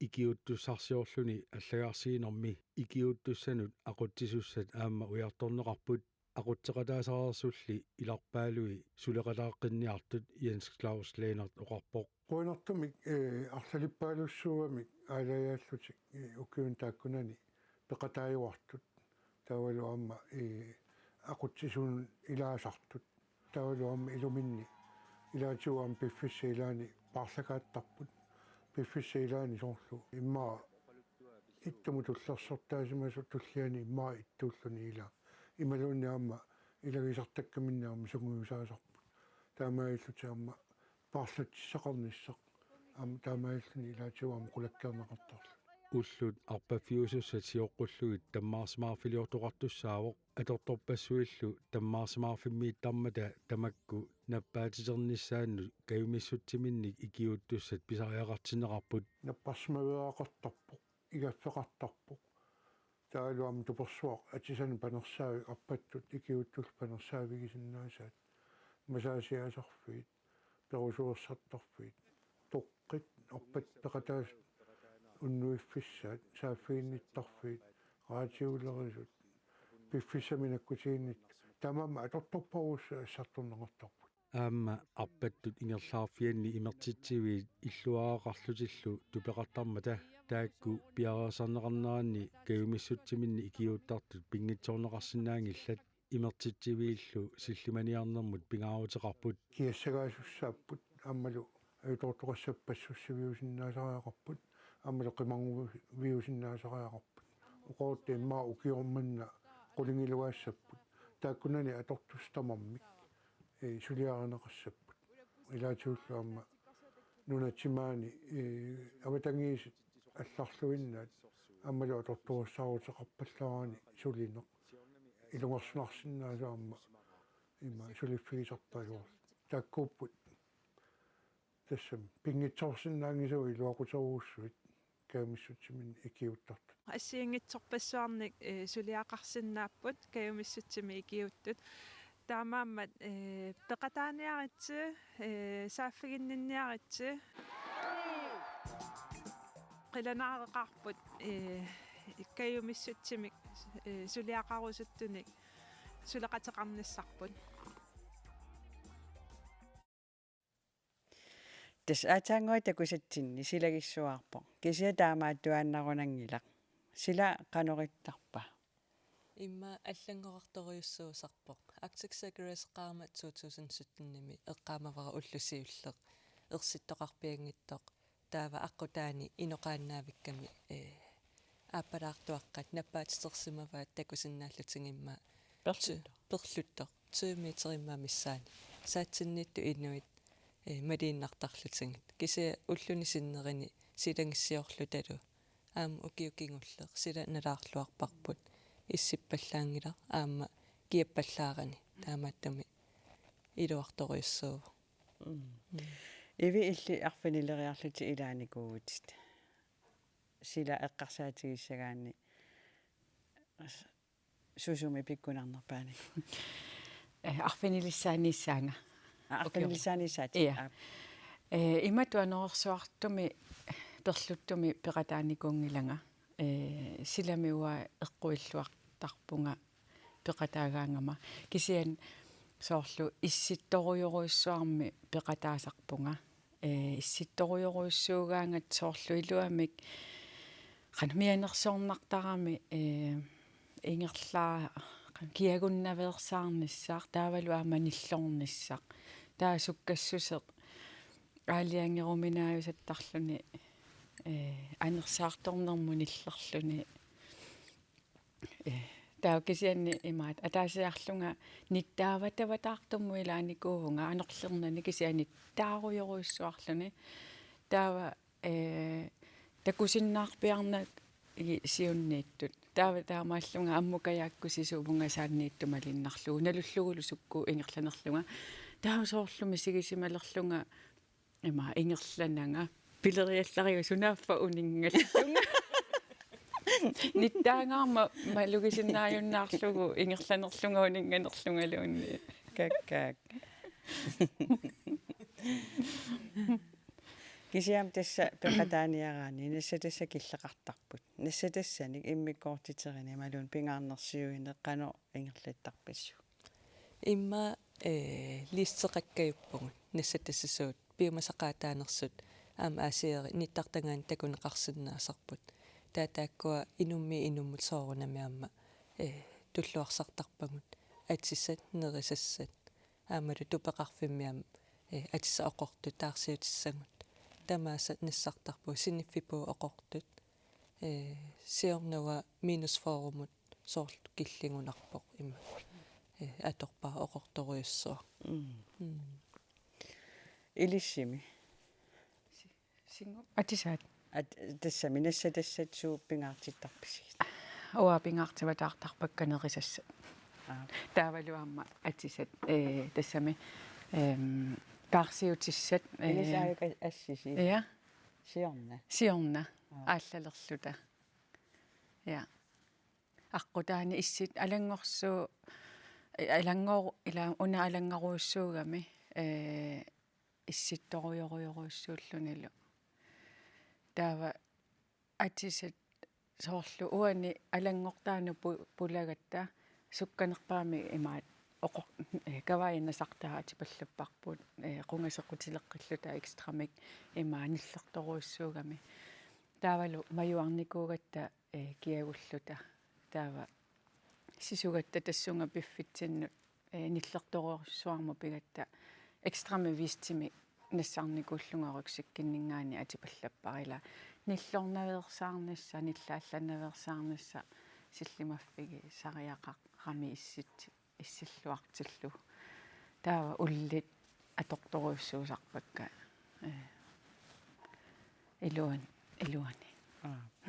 Ikiuuttussarsiorluni allagarsiinermi ikiuuttussanut aqutsisussat aamma ujartorneqarput, aqutseqataasareersulli ilarpaalui suleqataaqqinniartut, Jens Claus Lennert oqarpoq. Qujanartumik, ee, arlalippaalussuugamik aalajaallutik, ee, ukiuni taakkunani peqataajuartut. Taavalu aamma, ee, aqutsisunut ilaasartut. Taavalu aamma iluminni ilaatigut aamma piffissap ilaani paarlakaattarput. Piffissap ilaani soorlu immaqa ittumut tullersortaasimasut tulliani immaqa ittuulluni ilaa. Imaluunniit aamma ilagisartakkaminnik aamma sungiusaasarput. Taamaalillutik aamma paarlatsissaqarnissaq. Aamma taamaalilluni ilaatigut aamma qulakkeerneqartarluni. ullut arpaffiusussat sioqqullugit tammaarsimaarfiliortoqartussaavoq. Atortorpassuillu tammaarsimaarfimmiittarmata tamakku nappaatiternissaannut kajumissutsiminnik ikiuuttussat pisariaqartinneqarput. Napparsimaveeraqartarpoq, igaffeqartarpoq. Taavalu aamma tupersuaq atisanik panersaavik, arpattut ikiuuttullu panersaavigisinnaasaat. Masaasiaasarfiit, perusuersartarfiit, toqqit, arpat peqataasut unnuiffissaat, saaffiginnittarfiit, raatiulerisut, piffissami nakkutiginnittut, tamanna atortorpassuit assartorneqartarput. Aamma arpattut ingerlaarfianni imertitsiviit illuaraqarlutillu tupeqartarmata taakku piareersarneqarneranni kajumissutsiminnik ikiuuttartut pinngitsoorneqarsinnaanngillat. Imertitsiviillu sillimaniarnermut pingaaruteqarput. Kiassagaasussaapput aammalu ajutoortoqassappassussiviusinnaasariaqarput aammalu qimarnguviusinnaasariaqarput. Oqorutta immaqa ukioq manna qulingiluaassapput. Taakkunani atortussat tamarmik, ee, suliarineqassapput. Ilaatigullu aamma nunat timaani, ee, avatangiisit allarluinnaat aammalu atortorissaaruteqarpallaarani sulineq ilungersunarsinnaasoq aamma ima suliffigisarpaluarluni. Taakkuupput tassami pinngitsoorsinnaanngisavut iluaquterujussuit kajumissutsiminnik ikiuuttartut. Assigiinngitsorpassuarnik, eh, suliaqarsinnaapput kajumissutsimik ikiuuttut. Taamaammat, eh, peqataaniaritsi, eh, saaffiginninniaritsi. Qilanaareqaarput, eh, kajumissutsimik, eh, suliaqarusuttunik suleqateqarnissarput. Tassa aatsaannguaq takusatsinni silagissuarpoq. Kisianni taamaattuaannarunanngilaq. Sila qanoq ittarpa? Immaqa allanngorartorujussuusarpoq. Arctic Circle Race-eqqaarama to tusind sytten-imi eqqaamavara ulloq siulleq ersittoqarpianngitsoq. Taava aqqutaani inoqaannaavikkami, ee, aappalaartuaqqat nappaatitersimavaat takusinnaallutigit immaqa Perluttoq. Ty-, perluttoq. Tyve meter immaqa missaani. Saatsinniittut inuit, ee, maliinnartarlutigit. Kisianni ulluni sinnerini silagissiorlutalu aamma ukioq kingulleq sila nalaarluarparput. Issippallaanngilaq aamma kiappallaarani. Taamaattumik iluartorujussuuvoq. Mm. Mm. Ivi, illit arfinileriarlutit ilaanikuuvutit. Sila eqqarsaatigissagaanni s-, susumi pikkunarnerpaanikuuit? Eh, arfinilissaaniissaanga. Aa, arfinilissaaniissaatit? Ia. Aap. Eh, imatut anorersuartumi perluttumi peqataanikuunngilanga. Eh, silami uanga eqquilluartarpunga peqataagaangama. Kisianni soorlu issittorujorujussuarmik peqataasarpunga. Eh, issittorujorujussuugaangat soorlu iluamik qanoq mianersornartarami, eh, ingerlaa-, qanoq kiagunnaveersaarnissaq, taavalu aamma nillornissaq. Taava sukkassuseq aalajangeruminaajusattarluni, eh, anersaartornermut nillerluni. Eh, taava kisianni imaattoq ataasiarlunga nittaavataavataartumut ilaanikuuvunga anorlernani, kisianni nittaarujorujussuarluni. Taava, eh, takusinnaarpiarnagit siunniittut. Taava taamaallunga ammukajaakkut sisuuvunga saanniittumaliinnarlugu. Nalullugulu sukkut ingerlanerlunga. Taava soorlu misigisimalerlunga ima ingerlananga. Pileriallariga sunaaffa uninngallunga. Nittaangaarma malugisinnaajunnaarlugu ingerlanerlunga uninnganerlungaluunniit. Kakkaak. Kisianni tassa peqataaniaraanni nassatassat killeqartarput. Nassatassanik immikkoortiterini imaluunniit pingaarnersiuineq qanoq ingerlattarpisiuk? Immaqa, eh, listeqakkajuppugut nassatassasuut piumasaqaataanersut aamma aasieri nittartagaanni takuneqarsinnaasarput. Taava taakkua inummiit inummut soorunami aamma, eh, tulluarsartarpagut atisat, nerisassat, aammalu tupeqarfimmi aamma, eh, atisat oqortut taarsiutissagut. Tamaasa nassartarpugut, siniffipugut oqortut. Eh, siorna uanga minus fyrremut soorlu killigunarpoq ima. Eh, atorpara oqortorujussuaq. Mm. Mm. Ilissimi. Si-, singu-, atisaat. At-, tassami nassatassat suut pingaartittarpisigit? Uanga pingaartivallaartarpakka nerisassat. Aap. Taavalu aamma atisat, ee, tassami, ehm, taarsiutissat, ee, Ilisaajuka assisi. Ja. Siorna. Siorna. Aap. Aallalerluta. Ja. Aqqutaani issit alanngorsu-, ee, alanngor-, ila una alanngarujussuugami, ee, issittorujorujorujussuullunilu. Taava atisat soorlu uani alanngortaanut pu-, pulagatta sukkanerpaamik imaat oqor-, ee, kavaajannasartaa atipallapparput, ee, qungasequtileqqilluta ekstramik imaat nillertorujussuugami. Taavalu majuarnikuugatta, ee, kiagulluta. Taava sisugatta tassunga piffitsinnut, ee, nillertorujussuarmut pigatta ekstramik vestimik nassarnikuullunga rygsækkinninngaanniit atipallappara ila nillornaveersaarnissaq, nillaallannaveersaarnissaq sillimaffigisariaqarami issit-, issilluartillugu. Taava ullit atortorujussuusarpakka, ee, iluan-, iluani. Aap.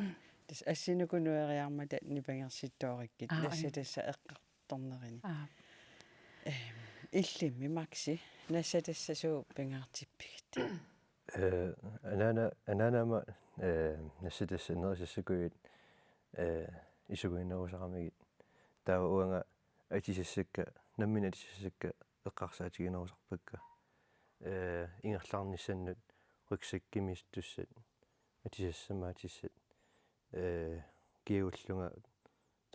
Tassa assinuku nueriarmata nipangersittoorikkit. Aap, aap. Nassatassat eqqartornerini. Aap. Ehm, illimmi Maxi, nassatassat suut pingaartippigit? Ee, anaana-, anaanama, ee, nassatassat nerisassakuit, ee, isumaginnerusaramigit. Taava uanga atisassakka, nammineq atisassakka eqqarsaatiginerusarpakka. Ee, ingerlaarnissannut rygsækkimittussat, atisassammaatissat, ee, kiagullunga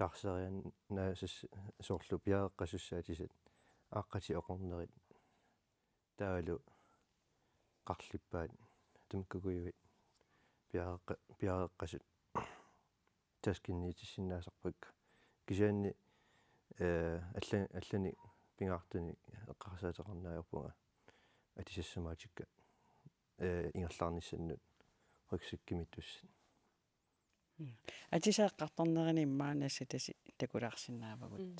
taarsiariannaasas-, soorlu piareeqqasussaatisat, aaqqatit oqornerit, taavalu qarlippaat, tamakkuugujuit piareeqqa-, piareeqqasut taskinniitissinnaasarpakka. Kisianni, ee, alla-, allanik pingaartunik eqqarsaateqarneq ajorpunga atisassamaatsikka, ee, ingerlaarnissannut rygsækkimittussat. Mm. Atisat eqqartornerini immaqa nassatassat takulaarsinnaavagut. Mm.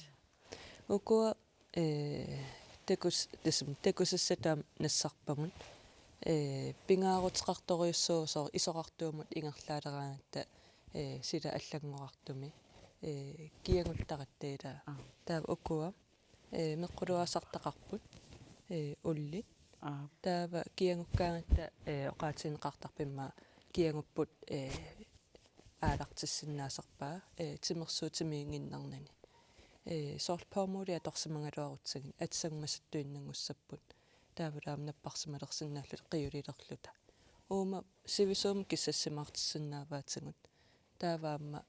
Ukua, ee, takus-, tassami takusassat aamma nassarpagut. Ee, pingaaruteqartorujussuuvoq soorlu isorartuumut ingerlaaleraangatta, ee, sila allanngorartumi, ee, kiaguttaratta ilaa. Aap. Taava ukua, ee, meqquluaasartaqarput, ee, ullit. Aap. Taava kiagukkaangatta, ee, oqaatigineqartarpoq immaqa kiagupput, ee, aalartissinnaasarpaa, ee, timersuutimiinnginnarnani. Ee, soorlu bomuldi atorsimagaluarutsigit, atisat masattuinnanngussapput. Taavalu aamma napparsimalersinnaalluta qiulilerluta. Uuma sivisuumik kissassimaartissinnaavaatigut. Taava aamma,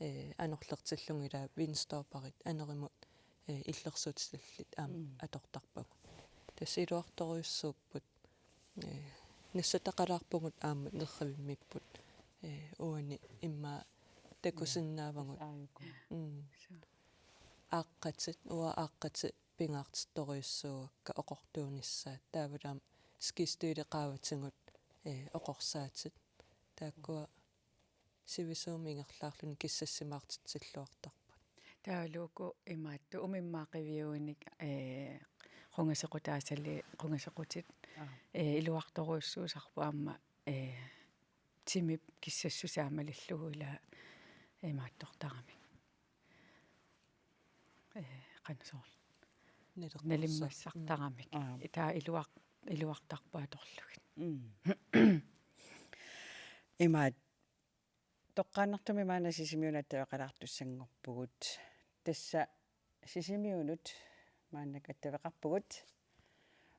ee, anorlertillugu ilaa vindstopperit, anorimut, ee, illersuutitillit aamma Mm. atortarpagut. Tassa iluartorujussuupput. Ee, nassataqalaarpugut aamma nerrivimmiipput. Ee, uani immaqa takusinnaavagut. Tassa aajuku. Mm. Suu. Aaqqatit, uanga aaqqatit pingaartittorujussuuakka oqortuunissaat. Taavalu aamma skistøjli qaavatigut, ee, oqorsaatit. Taakkua sivisuumik ingerlaarluni kissassimaartitsilluartarput. Taavalu uku imaattut umimmaat qiviuinik, ee, qungasequtaasali, qungasequtit, Aap. ee, iluartorujussuusarput aamma, ee, timip kissassusaa malillugu ilaa imaattortaramik. Ee, qanoq soorlu. Naleqqorsar-, nalimmassartaramik. Mm. Aap. Taava iluar-, iluartarput atorlugit. Mm. Imaat Toqqaannartumik maanna Sisimiunut attaveqalaartussanngorpugut. Tassa Sisimiunut maannakkut attaveqarpugut.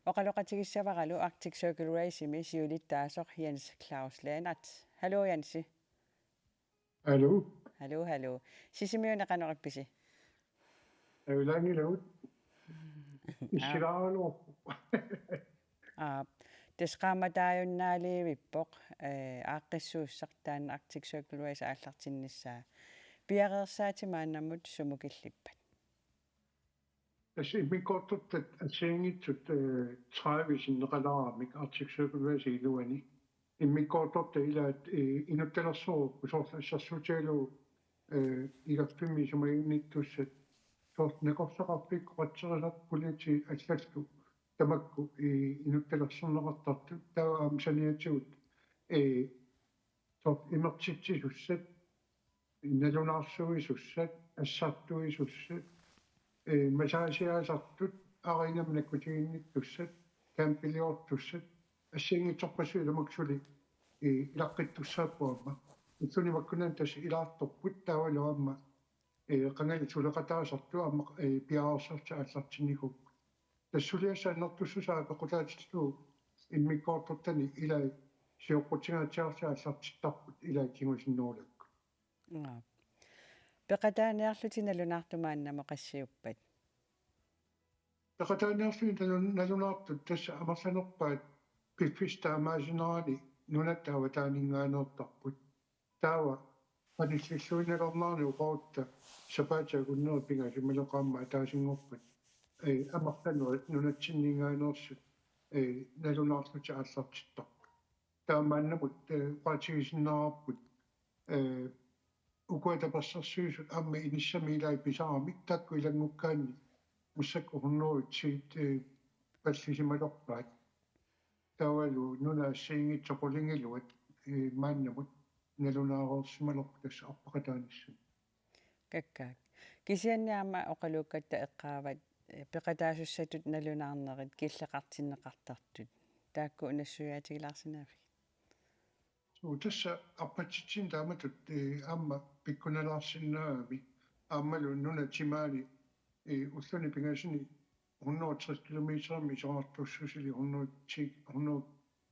Oqaloqatigissavaralu Arctic Circle Race-imi siulittaasoq Jens Claus Lennert. Hallo, Jensi. Hallo. Hallo, hallo. Sisimiuni qanoq ippisi? Avilaangilagut. Aap. Issilaaraluarpoq. Aap. Tassa qaammataajunnaaliivippoq, ee, aaqqissuussaq taanna Arctic Circle Race aallartinnissaa. Piareersaatit maannamut sumut killippat? Tassa immikkoortortat assigiinngitsut, ee, tredive sinneqalaaramik Arctic Circle Race iluani. Immikkoortortat ilaat, ee, inuttalersoruupput soorlu assersuutigalugu, ee, igarfimmi isumaginnittussat soorlu nakorsaqarfik, oqaatserisartut, politiit allallu tamakku, ee, inuttalersorneqartartut, taava aamma saniatigut, ee, soorlu imertitsisussat, nalunaarsuisussat, assartuisussat, ee, massageriaasartut, arenaminni nakkutiginnittussat, campiliortussat, assigiinngitsorpassuit tamakku suli, ee, ilaqqittussaapput aamma. Ulluni makkunani tassa ilaartorput taavalu aamma, ee, qangali suleqataasartut aamma, ee, piareersartut aallartinnikuupput. Tassa suliassaq annertussusaa peqqutaatillugu immikkoortortani ilai sioqqutingaatsiarlutik aallartittarput ilai kingusinnerulakkut. Aap. Peqataaniarlutit nalunaartut maannamut qassiuppat? Peqataaniarlutik nalu-, nalunaartut tassa amerlanerpaat piffissap taamaasineraani nunatta avataaninngaanneertarput. Taava qanillilluinnalernerani oqarutta sapaatip akunneri pingasut imaluunniit aamma ataasinngorpat, ee, amerlanerit nunatsinninngaanneersut, ee, nalunaarlutik aallartittarput. Taava maannamut, ee, oqaatigisinnaavarput, ee, ukua tapersersuisut aamma inissamik ilai pisaramik taakku ilanngukkaanni massakkut hundrede ti, ee, pallisimalerpaat. Taavalu nunap assigiinngitsoq qulingiluat, ee, maannamut nalunaareersimalerput tassa arpaqataanissamut. Kakkaak. Kisianni aamma oqaluukkatta eqqaavat, ee, peqataasussatut nalunaarnerit killeqartinneqartartut. Taakku nassuiaatigilaarsinnaavigit? Suu, tassa arpatitsinnut taamatut, ee, aamma pikkunalaarsinnaagami. Aammalu nunap timaani, ee, ulluni pingasuni hundrede tres kilometerimik isorartuussusili hundrede ti, hundrede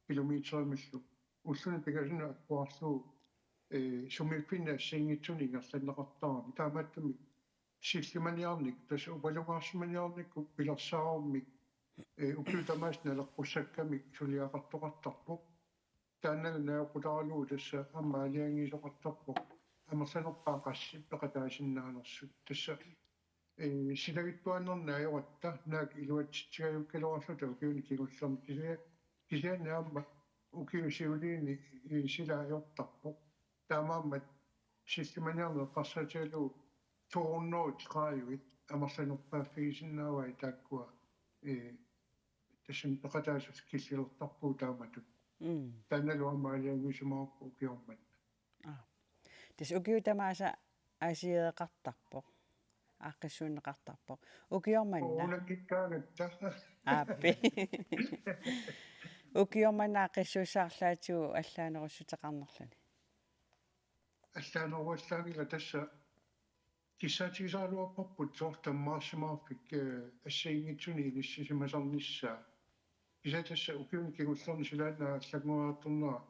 kilometerimillu. Ulluni pingasuni akkuarlugu, ee, sumiiffinni assigiinngitsuni ingerlanneqartarami. Taamaattumik sillimaniarneq, tassa upalungaarsimaniarnikkut pilersaarummik, ee, ukiut tamaasa naleqqussakkamik suliaqartoqartarpoq. Taannalu najoqqutaralugu tassa aamma aalajangiisoqartarpoq amerlanerpaat qassit peqataasinnaanersut. Tassa, ee, silagittuaannarneq ajoratta naak iluatsitsigajukkaluarluta ukiuni kingullerni kisia-, kisianni aamma ukiut siuliini, ee, sila ajortarpoq. Taamaammat sillimaniarneq eqqarsaatigalugu to hundrede tredive amerlanerpaaffigisinnaavai taakkua, ee, tassani peqataasut killilertarpagut taamatut. Mm. Taannalu aamma aalajangiisimavarput ukioq manna. Aa. Tassa ukiut tamaasa aasigeeqartarpoq. Aaqqissuunneqartarpoq. Ukioq manna. Coronakikkaangatta. Aappi. Ukioq manna aaqqissuussaq arlaatigut allaanerussuteqarnerluni. Allaaneruallaanngilaq, tassa kissaatigisaraluarparput soorlu tammaarsimaarfik, ee, assigiinngitsunik inissisimasarnissaa. Kisianni tassa ukiuni kingullerni silaannaa allanngoriartornera,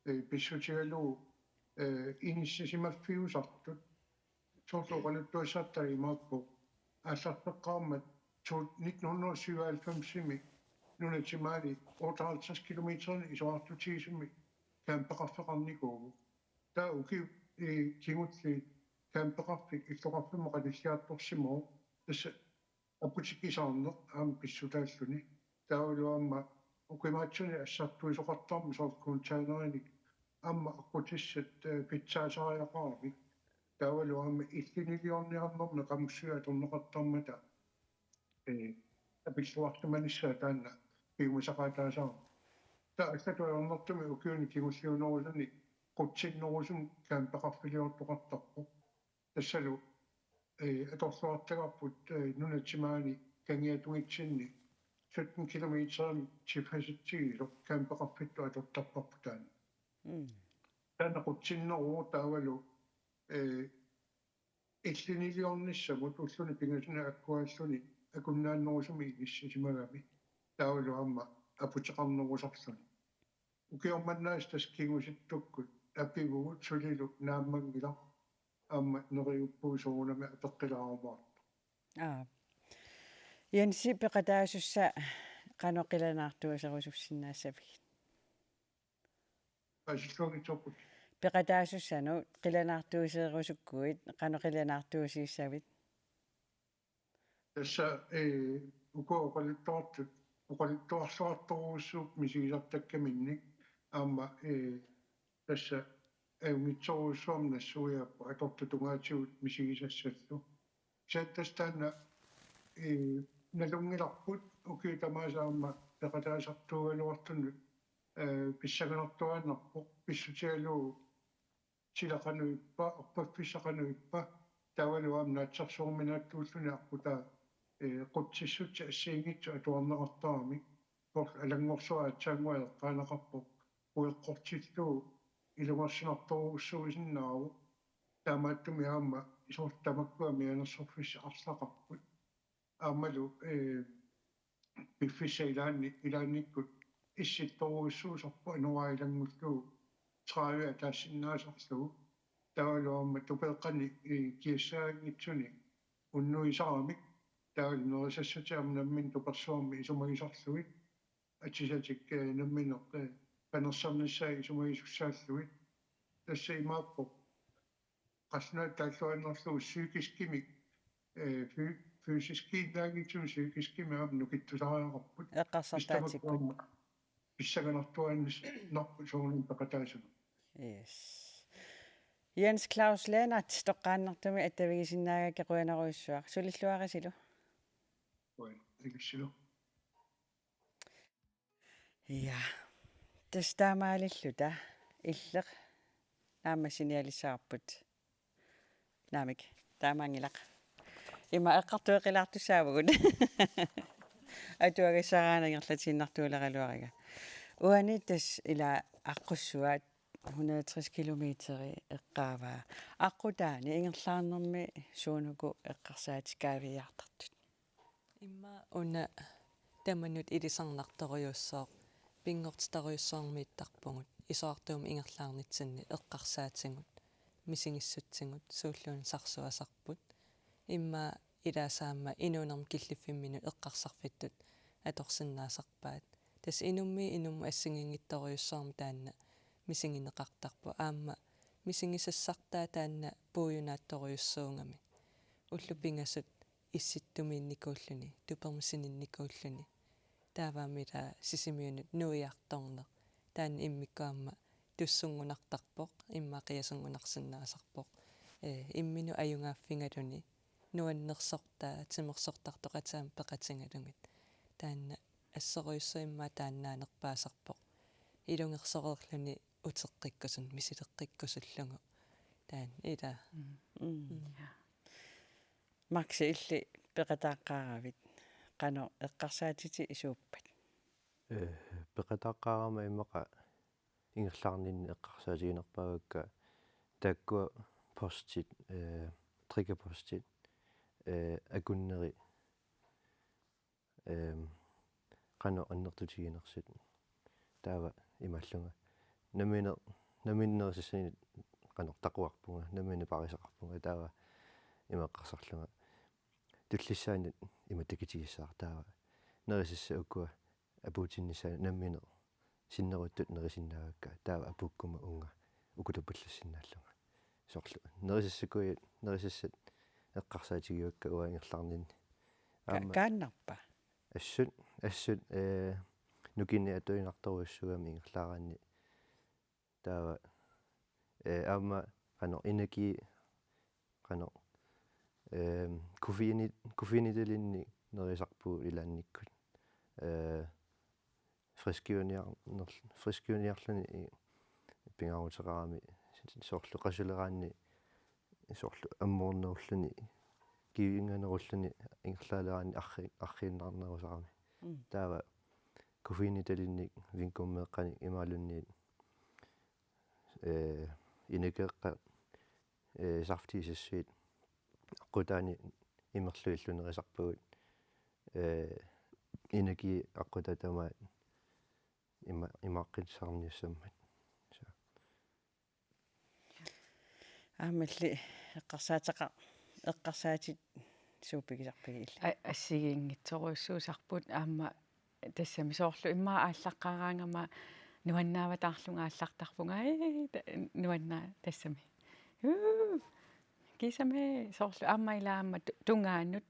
ee, pissutigalugu, ee, inissisimaffiusartut. Soorlu oqaluttuassartaa imaappoq: aallarteqqaarmat to-, nitten hundrede syvoghalvfemsimi nunap timaani otteoghalvtreds kilometerinik isorartutigisumik campeqarfeqarnikuuvoq. Taava ukiut, ee, kingulliit campeqarfik illoqarfimmut qanilliartorsimavoq. Tassa aputikkisaarneq aamma pissutaalluni. Taavalu aamma ukimaatsunik assartuisoqartarami soorlu containerinik aamma aqqutissat, ee, pitsaasariaqaramik. Taavalu aamma illiniliorniarnermi qamussuit atorneqartarmata, ee, apilluarsimanissaa taanna piumasaqaataasarami. Taava allatut ajornartumik ukiuni kingulliunerusuni qutsinnerusumik campeqarfiliortoqartarpoq. Tassalu, ee, atorluartagarput, ee, nunap timaani kangiatungitsinni sytten kilometerimik tifasitsigisoq campeqarfittut atortarparput taanna. Mm. Taanna qutsinneruvoq taavalu, ee, illiniliornissamut ulluni pingasuni akkualluni akunnaannerusumik inissisimagami taavalu aamma aputeqarnerusarluni. Ukioq manna tassa kingusittukkut apivugut, sulilu naammanngilaq, aamma neriuppugut soorunami apeqqilaarumaartoq. Aap. Jensi, peqataasussat qanoq qilanaartuuserusussinnaassavigit? Paasilluanngitsoorput. Peqataasussanut qilanaartuuserusukkuit qanoq qilanaartuusiissavit? Tassa, ee, uku oqaluttuartut, oqaluttuarluartorujussuupput misigisartakkaminnik aamma, ee, tassa ajunngitsorujussuarmik nassuiaapput atortut tungaatigut misigisassallu. Kisianni tassa taanna, ee, nalunngilarput ukiut tamaasa aamma peqataasartuugaluartunut, ee, pissanganartuaannarpoq, pissutigalugu sila qanoq ippa, orpaffissaq qanoq ippa, taavalu aamma naatsorsuarminaatsuulluni aqqutaa, eh, qutsissutsit assigiinngitsut atuarneqartaramik, soorlu alanngorsuaq aatsaannguaq eqqaaneqarpoq, ueqqortillugu ilungersunartorujussuusinnaavoq, taamaattumik aamma soorlu tamakkua mianersorfissat arlaqarput. Aammalu, eh, piffissap ilaanni-, ilaannikkut issittorujussuusarpoq anoraalinngullugu tredive ataassinnaasarlugu. Taavalu aamma tupeqqani, eh, kiassaanngitsuni unnuisaramik. Taavalu nerisassatit aamma namminneq tupersuarmi isumagisarlugit. Atisatik, eh, namminneq, eh, panersernissaat isumagisussaallugit. Tassa imaappoq. Qallunaatut taalluaannarlugu psykiskimik, eh, fy-, fysiskiinnaanngitsumik psykiskimik aamma nukittusariaqarput. Eqqarsartaatikkut. Pissamakkut aamma pissanganartuaannarput soorunami peqataasunut. Yes. Jens Claus Lennert toqqaannartumik attavigisinnaagakkit qujanarujussuaq. Sulilluarisilu. Qujan-, ilissilu. Ja. Tassa taamaalilluta Illeq naammassinialissavarput. Naamik, taamaanngilaq. Ima eqqartueqqilaartussaavugut. Atuagassaraanni ingerlatiinnartuuleraluariga. Uani tassa ila aqqussuat hundrede tres kilometeri eqqaavaa. Aqqutaani ingerlaarnermi suunuku eqqarsaatikaaviiaartartut? Immaqa una tamanut ilisarnartorujussuusoq, pinngortitorujussuarmiittarpugut, isorartuumik ingerlaarnitsinni eqqarsaatigut, misigissutsigut, suulluunniit sarsuasarput. Immaqa ilaasa aamma inuunermi killiffimminut eqqarsarfittut atorsinnaasarpaat. Tassa inummiit inummut assigiinngitsorujussuarmik taanna misigineqartarpoq. Aamma misigisassartaa taanna puiunaattorujussuugami. Ullut pingasut issittumiinnikuulluni, tupermik sininnikuulluni. Taavaammi ila Sisimiunut nuiartorneq. Taanna immikkut aamma tussunngunartarpoq, immaqa qiasunngunarsinnaasarpoq. Ee, imminut ajugaaffigaluni nuannersortaa, timersortartoqatigaamik peqatigalugit. Taanna assorujussuaq immaqa taannaanerpaasarpoq. Ilungersoreerluni uteqqikkusunut, misileqqikkusullugu. Taanna ila. Mm. Mm. Ja. Max, illit peqataaqqaaravit, qanoq eqqarsaatitit suuppat? Eh, peqataaqqaarama immaqa ingerlaarninni eqqarsaatiginerpaavakka taakkua postit, eh, triggerpostit, eh, akunneri, ehm, qanoq annertutiginersut. Taava imaallunga. Nammineq, nammineq nerisassanik qanoq taquarpunga, nammineq parisaqarpunga, taava ima eqqarsarlunga. Tullissaanut ima takitigissaaq, taava nerisassat ukua apuutinnissaat nammineq sinneruttut nerisinnaavakka, taava apuukkuma uunga ukutupallassinnaallunga. Soorlu nerisassakkut, nerisassat eqqarsaatigivakka uanga ingerlaarninni. Ka-, aamma kaannarpa? Assut, assut, eh, nukinnik atuinartorujussuugami ingerlaaraanni. Taava, eh, aamma qanoq energi, qanoq, ehm, koffeini-, koffeinitalinnik nerisarpugut ilaannikkut. Eh, friskiuniar-, nerl-, friskiuniarluni i-, pingaaruteqarami soorlu qasuleraanni soorlu ammoornerulluni, kivinganerulluni ingerlaaleraanni arri-, arriinnarnerusarami. Mm. Taava koffeinitalinnik vinkummeeqqanik imaluunniit, eh, inukeeqqat, eh, saftii sassuit aqqutaani imerlugillu nerisarpagut, eh, energi aqqutaa tamaat ima-, imaaqqissaarniassammat. Så. Aamma illit eqqarsaateqa-, eqqarsaatit suut pigisarpigit illit? A-, assigiinngitsorujussuusarput aamma tassami soorlu immaqa aallaqqaaraangama nuannaavataarlunga aallartarpunga, ee, ta-, nuannaa tassami. Uu, kiisami soorlu aamma ila aamma tu-, tungaanut,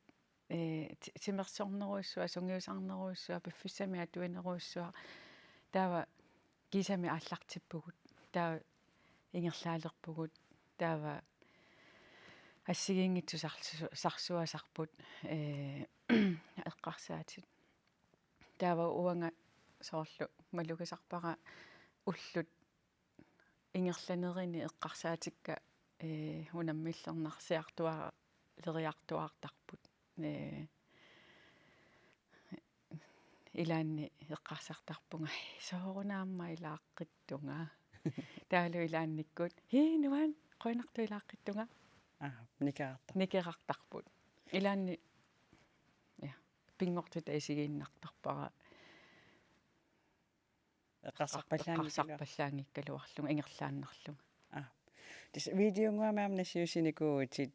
ee, ti-, timersornerujussuaq, sungiusarnerujussuaq, piffissami atuinerujussuaq. Taava kiisami aallartippugut. Taava ingerlaalerpugut. Taava assigiinngitsut sarsu-, sarsuasarput, ee, eqqarsaatit. Taava uanga soorlu malugisarpara ullut ingerlanerini eqqarsaatikka, ee, unammillernarsiartuaaleriartuaartarput. Ee, ilaanni eqqarsartarpunga: "Sooruna aamma ilaaqqittunga?" Taavalu ilaannikkut: "Hii, nuan, qujanartoq ilaaqqittunga." Aa, nikerartarput. Nikerartarput. Ilaanni, ja, pinngortitaq isigiinnartarpara. Eqqarsarpallaanngikkaluar-, eqqarsarpallaanngikkaluarlunga ingerlaannarlunga. Aa. Tassa videonnguamik aamma nassiussinikuuvutit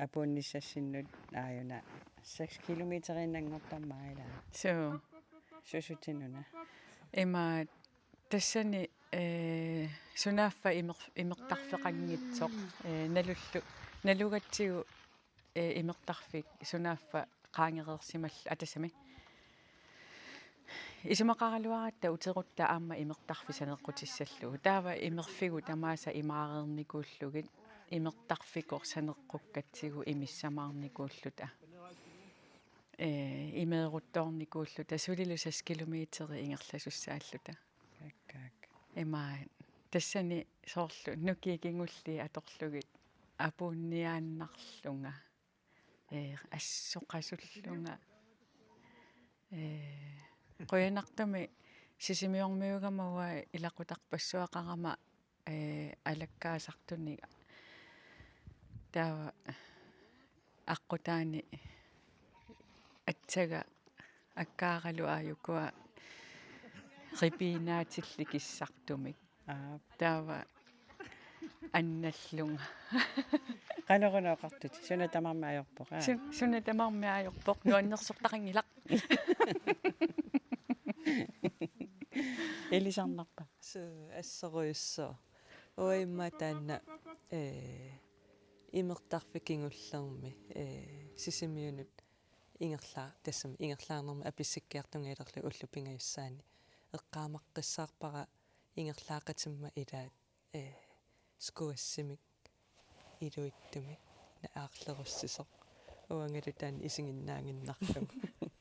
apuunnissassinnut aajuna seks kilometeriinnanngortarmat ilaa. Suu. Susutinuna. Ima tassani, ee, sunaaffa imer-, imertarfeqanngitsoq, ee, nalullu-, nalugatsigu ee, imertarfik sunaaffa qaangereersimal-, aa, tassami. Isumaqaraluaratta uterutta aamma imertarfik saneqqutissallugu. Taava imerfigut tamaasa imaareernikuullugit imertarfikoq saneqqukkatsigu imissamaarnikuulluta. Ee, imeeruttoornikuulluta sulilu seks kilometeri ingerlasussaalluta. Kakkaak. Ima tassani soorlu nukiit kingulliit atorlugit apuunniaannarlunga. Ee, assut qasullunga. Ee, qujanartumik Sisimiormiugama uanga ilaqutarpassuaqarama, ee, alakkaasartunik. Taava aqqutaani atsaga akkaaralu aajukua ribinaatillit kissartumik. Aap. Taava annallunga. Qanoruna oqartutit? Suna tamarmi ajorpoq, aa? Su-, suna tamarmi ajorpoq, nuannersortaqanngilaq. Ilisarnarpa? Suu, assorujussuaq. Uanga immaqa taanna, ee, imertarfik kingullermi, ee, Sisimiunut ingerlaa-, tassami ingerlaarnermut apissikkiartungajalerlugu ullut pingajussaanni. Eqqaamaqqissaarpara ingerlaaqatimma ilaat, ee, skuassimik iluitsumik naarlerussisoq. Uangalu taanna isiginnaaginnarlugu.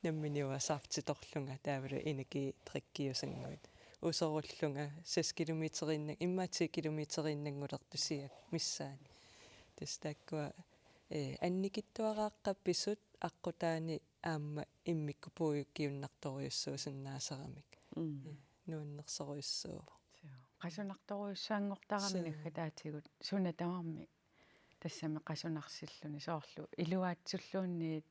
Nammineq uanga saftitorlunga taavalu energidrikkiusannguit. Usorullunga seks kilometeriinna-, immaqa ti kilometeriinnanngulertusiaq missaani. Tassa taakkua, ee, annikitsuaraaqqat pisut aqqutaani aamma immikkut puigukkiunnartorujussuusinnaasaramik. Mm. Nuannersorujussuuvoq. Suu. Qasunartorujussuanngortarami. Suu. Naggataatigut suna tamarmi tassami qasunarsilluni soorlu iluaatsulluunniit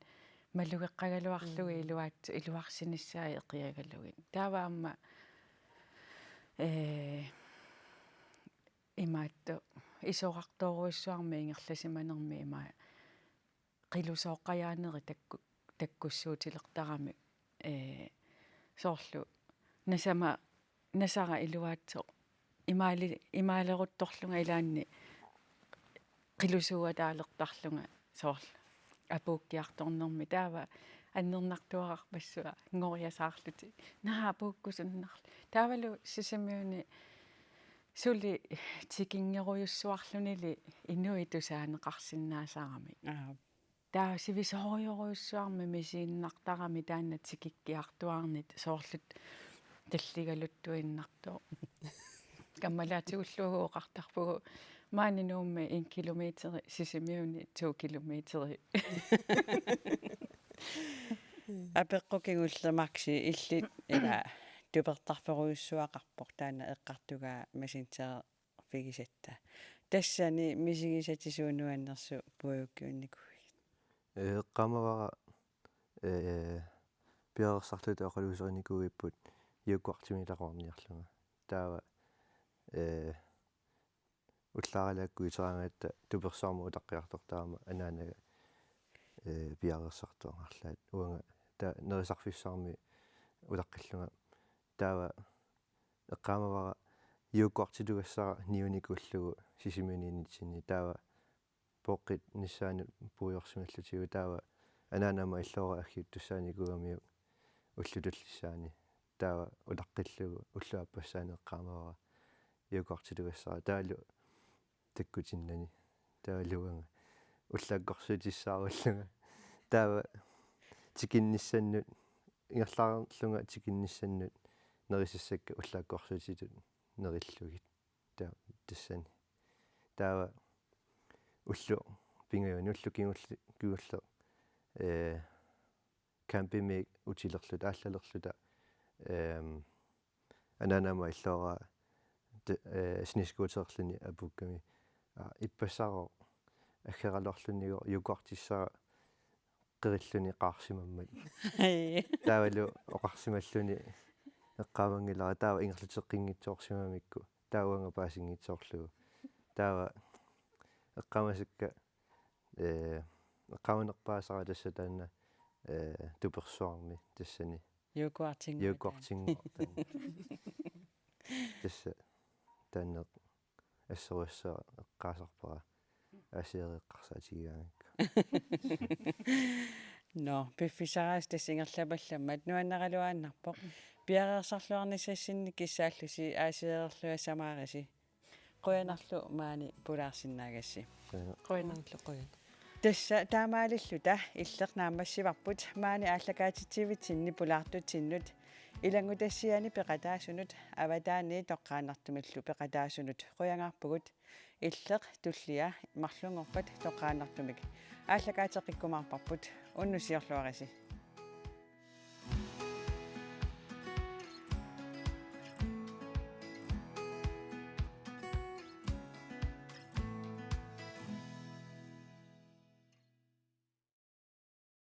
malugeqqagaluarlugit. Mm. Iluaatsu-, iluarsinissaat eqiagalugit. Taava aamma, ee, imaattoq isorartorujussuarmik ingerlasimanermi ima qilusooqqajaaneri takku-, takkussuutilertaramik, ee, soorlu nasama-, nasara iluaatsoq imaali-, imaaleruttorlunga ilaanni qilusuuataalertarlunga soorlu apuukkiartornermi, taava annernartuararpassuit nngoriasaarlutik: "Naa, apuukkusunnarlu." Taavalu Sisimiuni suli tikinngerujussuarlunili inuit tusaaneqarsinnaasaramik. Aap. Taava sivisoorujorujussuarmik misiinnartarami taanna tikikkiartuaarnit soorlu talligaluttuinnartoq. Kammalaatigullugu oqartarpugut: "Maani Nuummi en kilometeri, Sisimiuni to kilometeri." Apeqqut kingulleq Maxi, illit ila tupertarferujussuaqarpoq taanna eqqartugaa Messenger-figisatta. Tassani misigisatit suut nuannersut puigukkiunnikuuigit? Ee, eqqaamavara, ee, piareersarluta oqaluuserinikuuipput yoghurtimik ilaqarniarlunga. Taava, ee, ullaaralaakku iteraangatta tupersuarmut utaqqiartortarama anaanaga, ee, piareersartuarnarlaat. Uanga taava nerisarfissuarmik utaqqillunga. Taava eqqaamavara yoghurtitugassara niunikuullugu Sisimiuniinnitsinni, taava pooqqinnissaanut puigorsimallutigu, taava anaanama illoora aggiuttussaanikuugamiuk ullutullissaani. Taava utaqqillugu ullut aappassaani eqqaamavara yoghurtitugassara taavalu takkutinnani. Taavalu uanga ullaakkorsiutissaarullunga. Taava tikinnissannut, ingerlaarlunga tikinnissannut nerisassakka ullaakkorsiutitut nerillugit. Taava tassani. Taava ullut pingajuanni ullut kingulli-, kingulleq, eh, campimi utilerluta, aallalerluta, ehm, anaanama illoora te-, eh, snescooterluni apuukkami. Aa, ippassaaroq aggeraluarluni yoghurtissara qerilluni qaarsimammat. Taavalu oqarsimalluni eqqaamanngilara taava ingerlateqqinngitsoorsimamikku. Taava uanga paasinngitsoorlugu. Taava eqqaamasakka, eh, eqqaamanerpaasara tassa taanna, eh, tupersuarmi tassani. Yoghurtinngorta. Yoghurtinngorta. Tassa taanna assorsuaq eqqaasarpara aasiareeqqarsaatigigaangakku. Nå, piffissaq aasiit tassa ingerlapallammat nuanneraluaannarpoq. Piareersarluarnissassinnik kissaallusi aasiareerluassamaarisi. Qujanarlu maani pulaarsinnaagassi. Qujanaq. Qujanarlu, qujanaq. Tassa taamaalilluta Illeq naammassivarput maani aallakaatitsivitsinni pulaartutsinnut, ilanngutassiani peqataasunut, avataani toqqaannartumillu peqataasunut. Qujanarpugut Illeq, tullia marlunngorpat toqqaannartumik. Aallakaateqqikkumaarparput, unnussiorluarisi.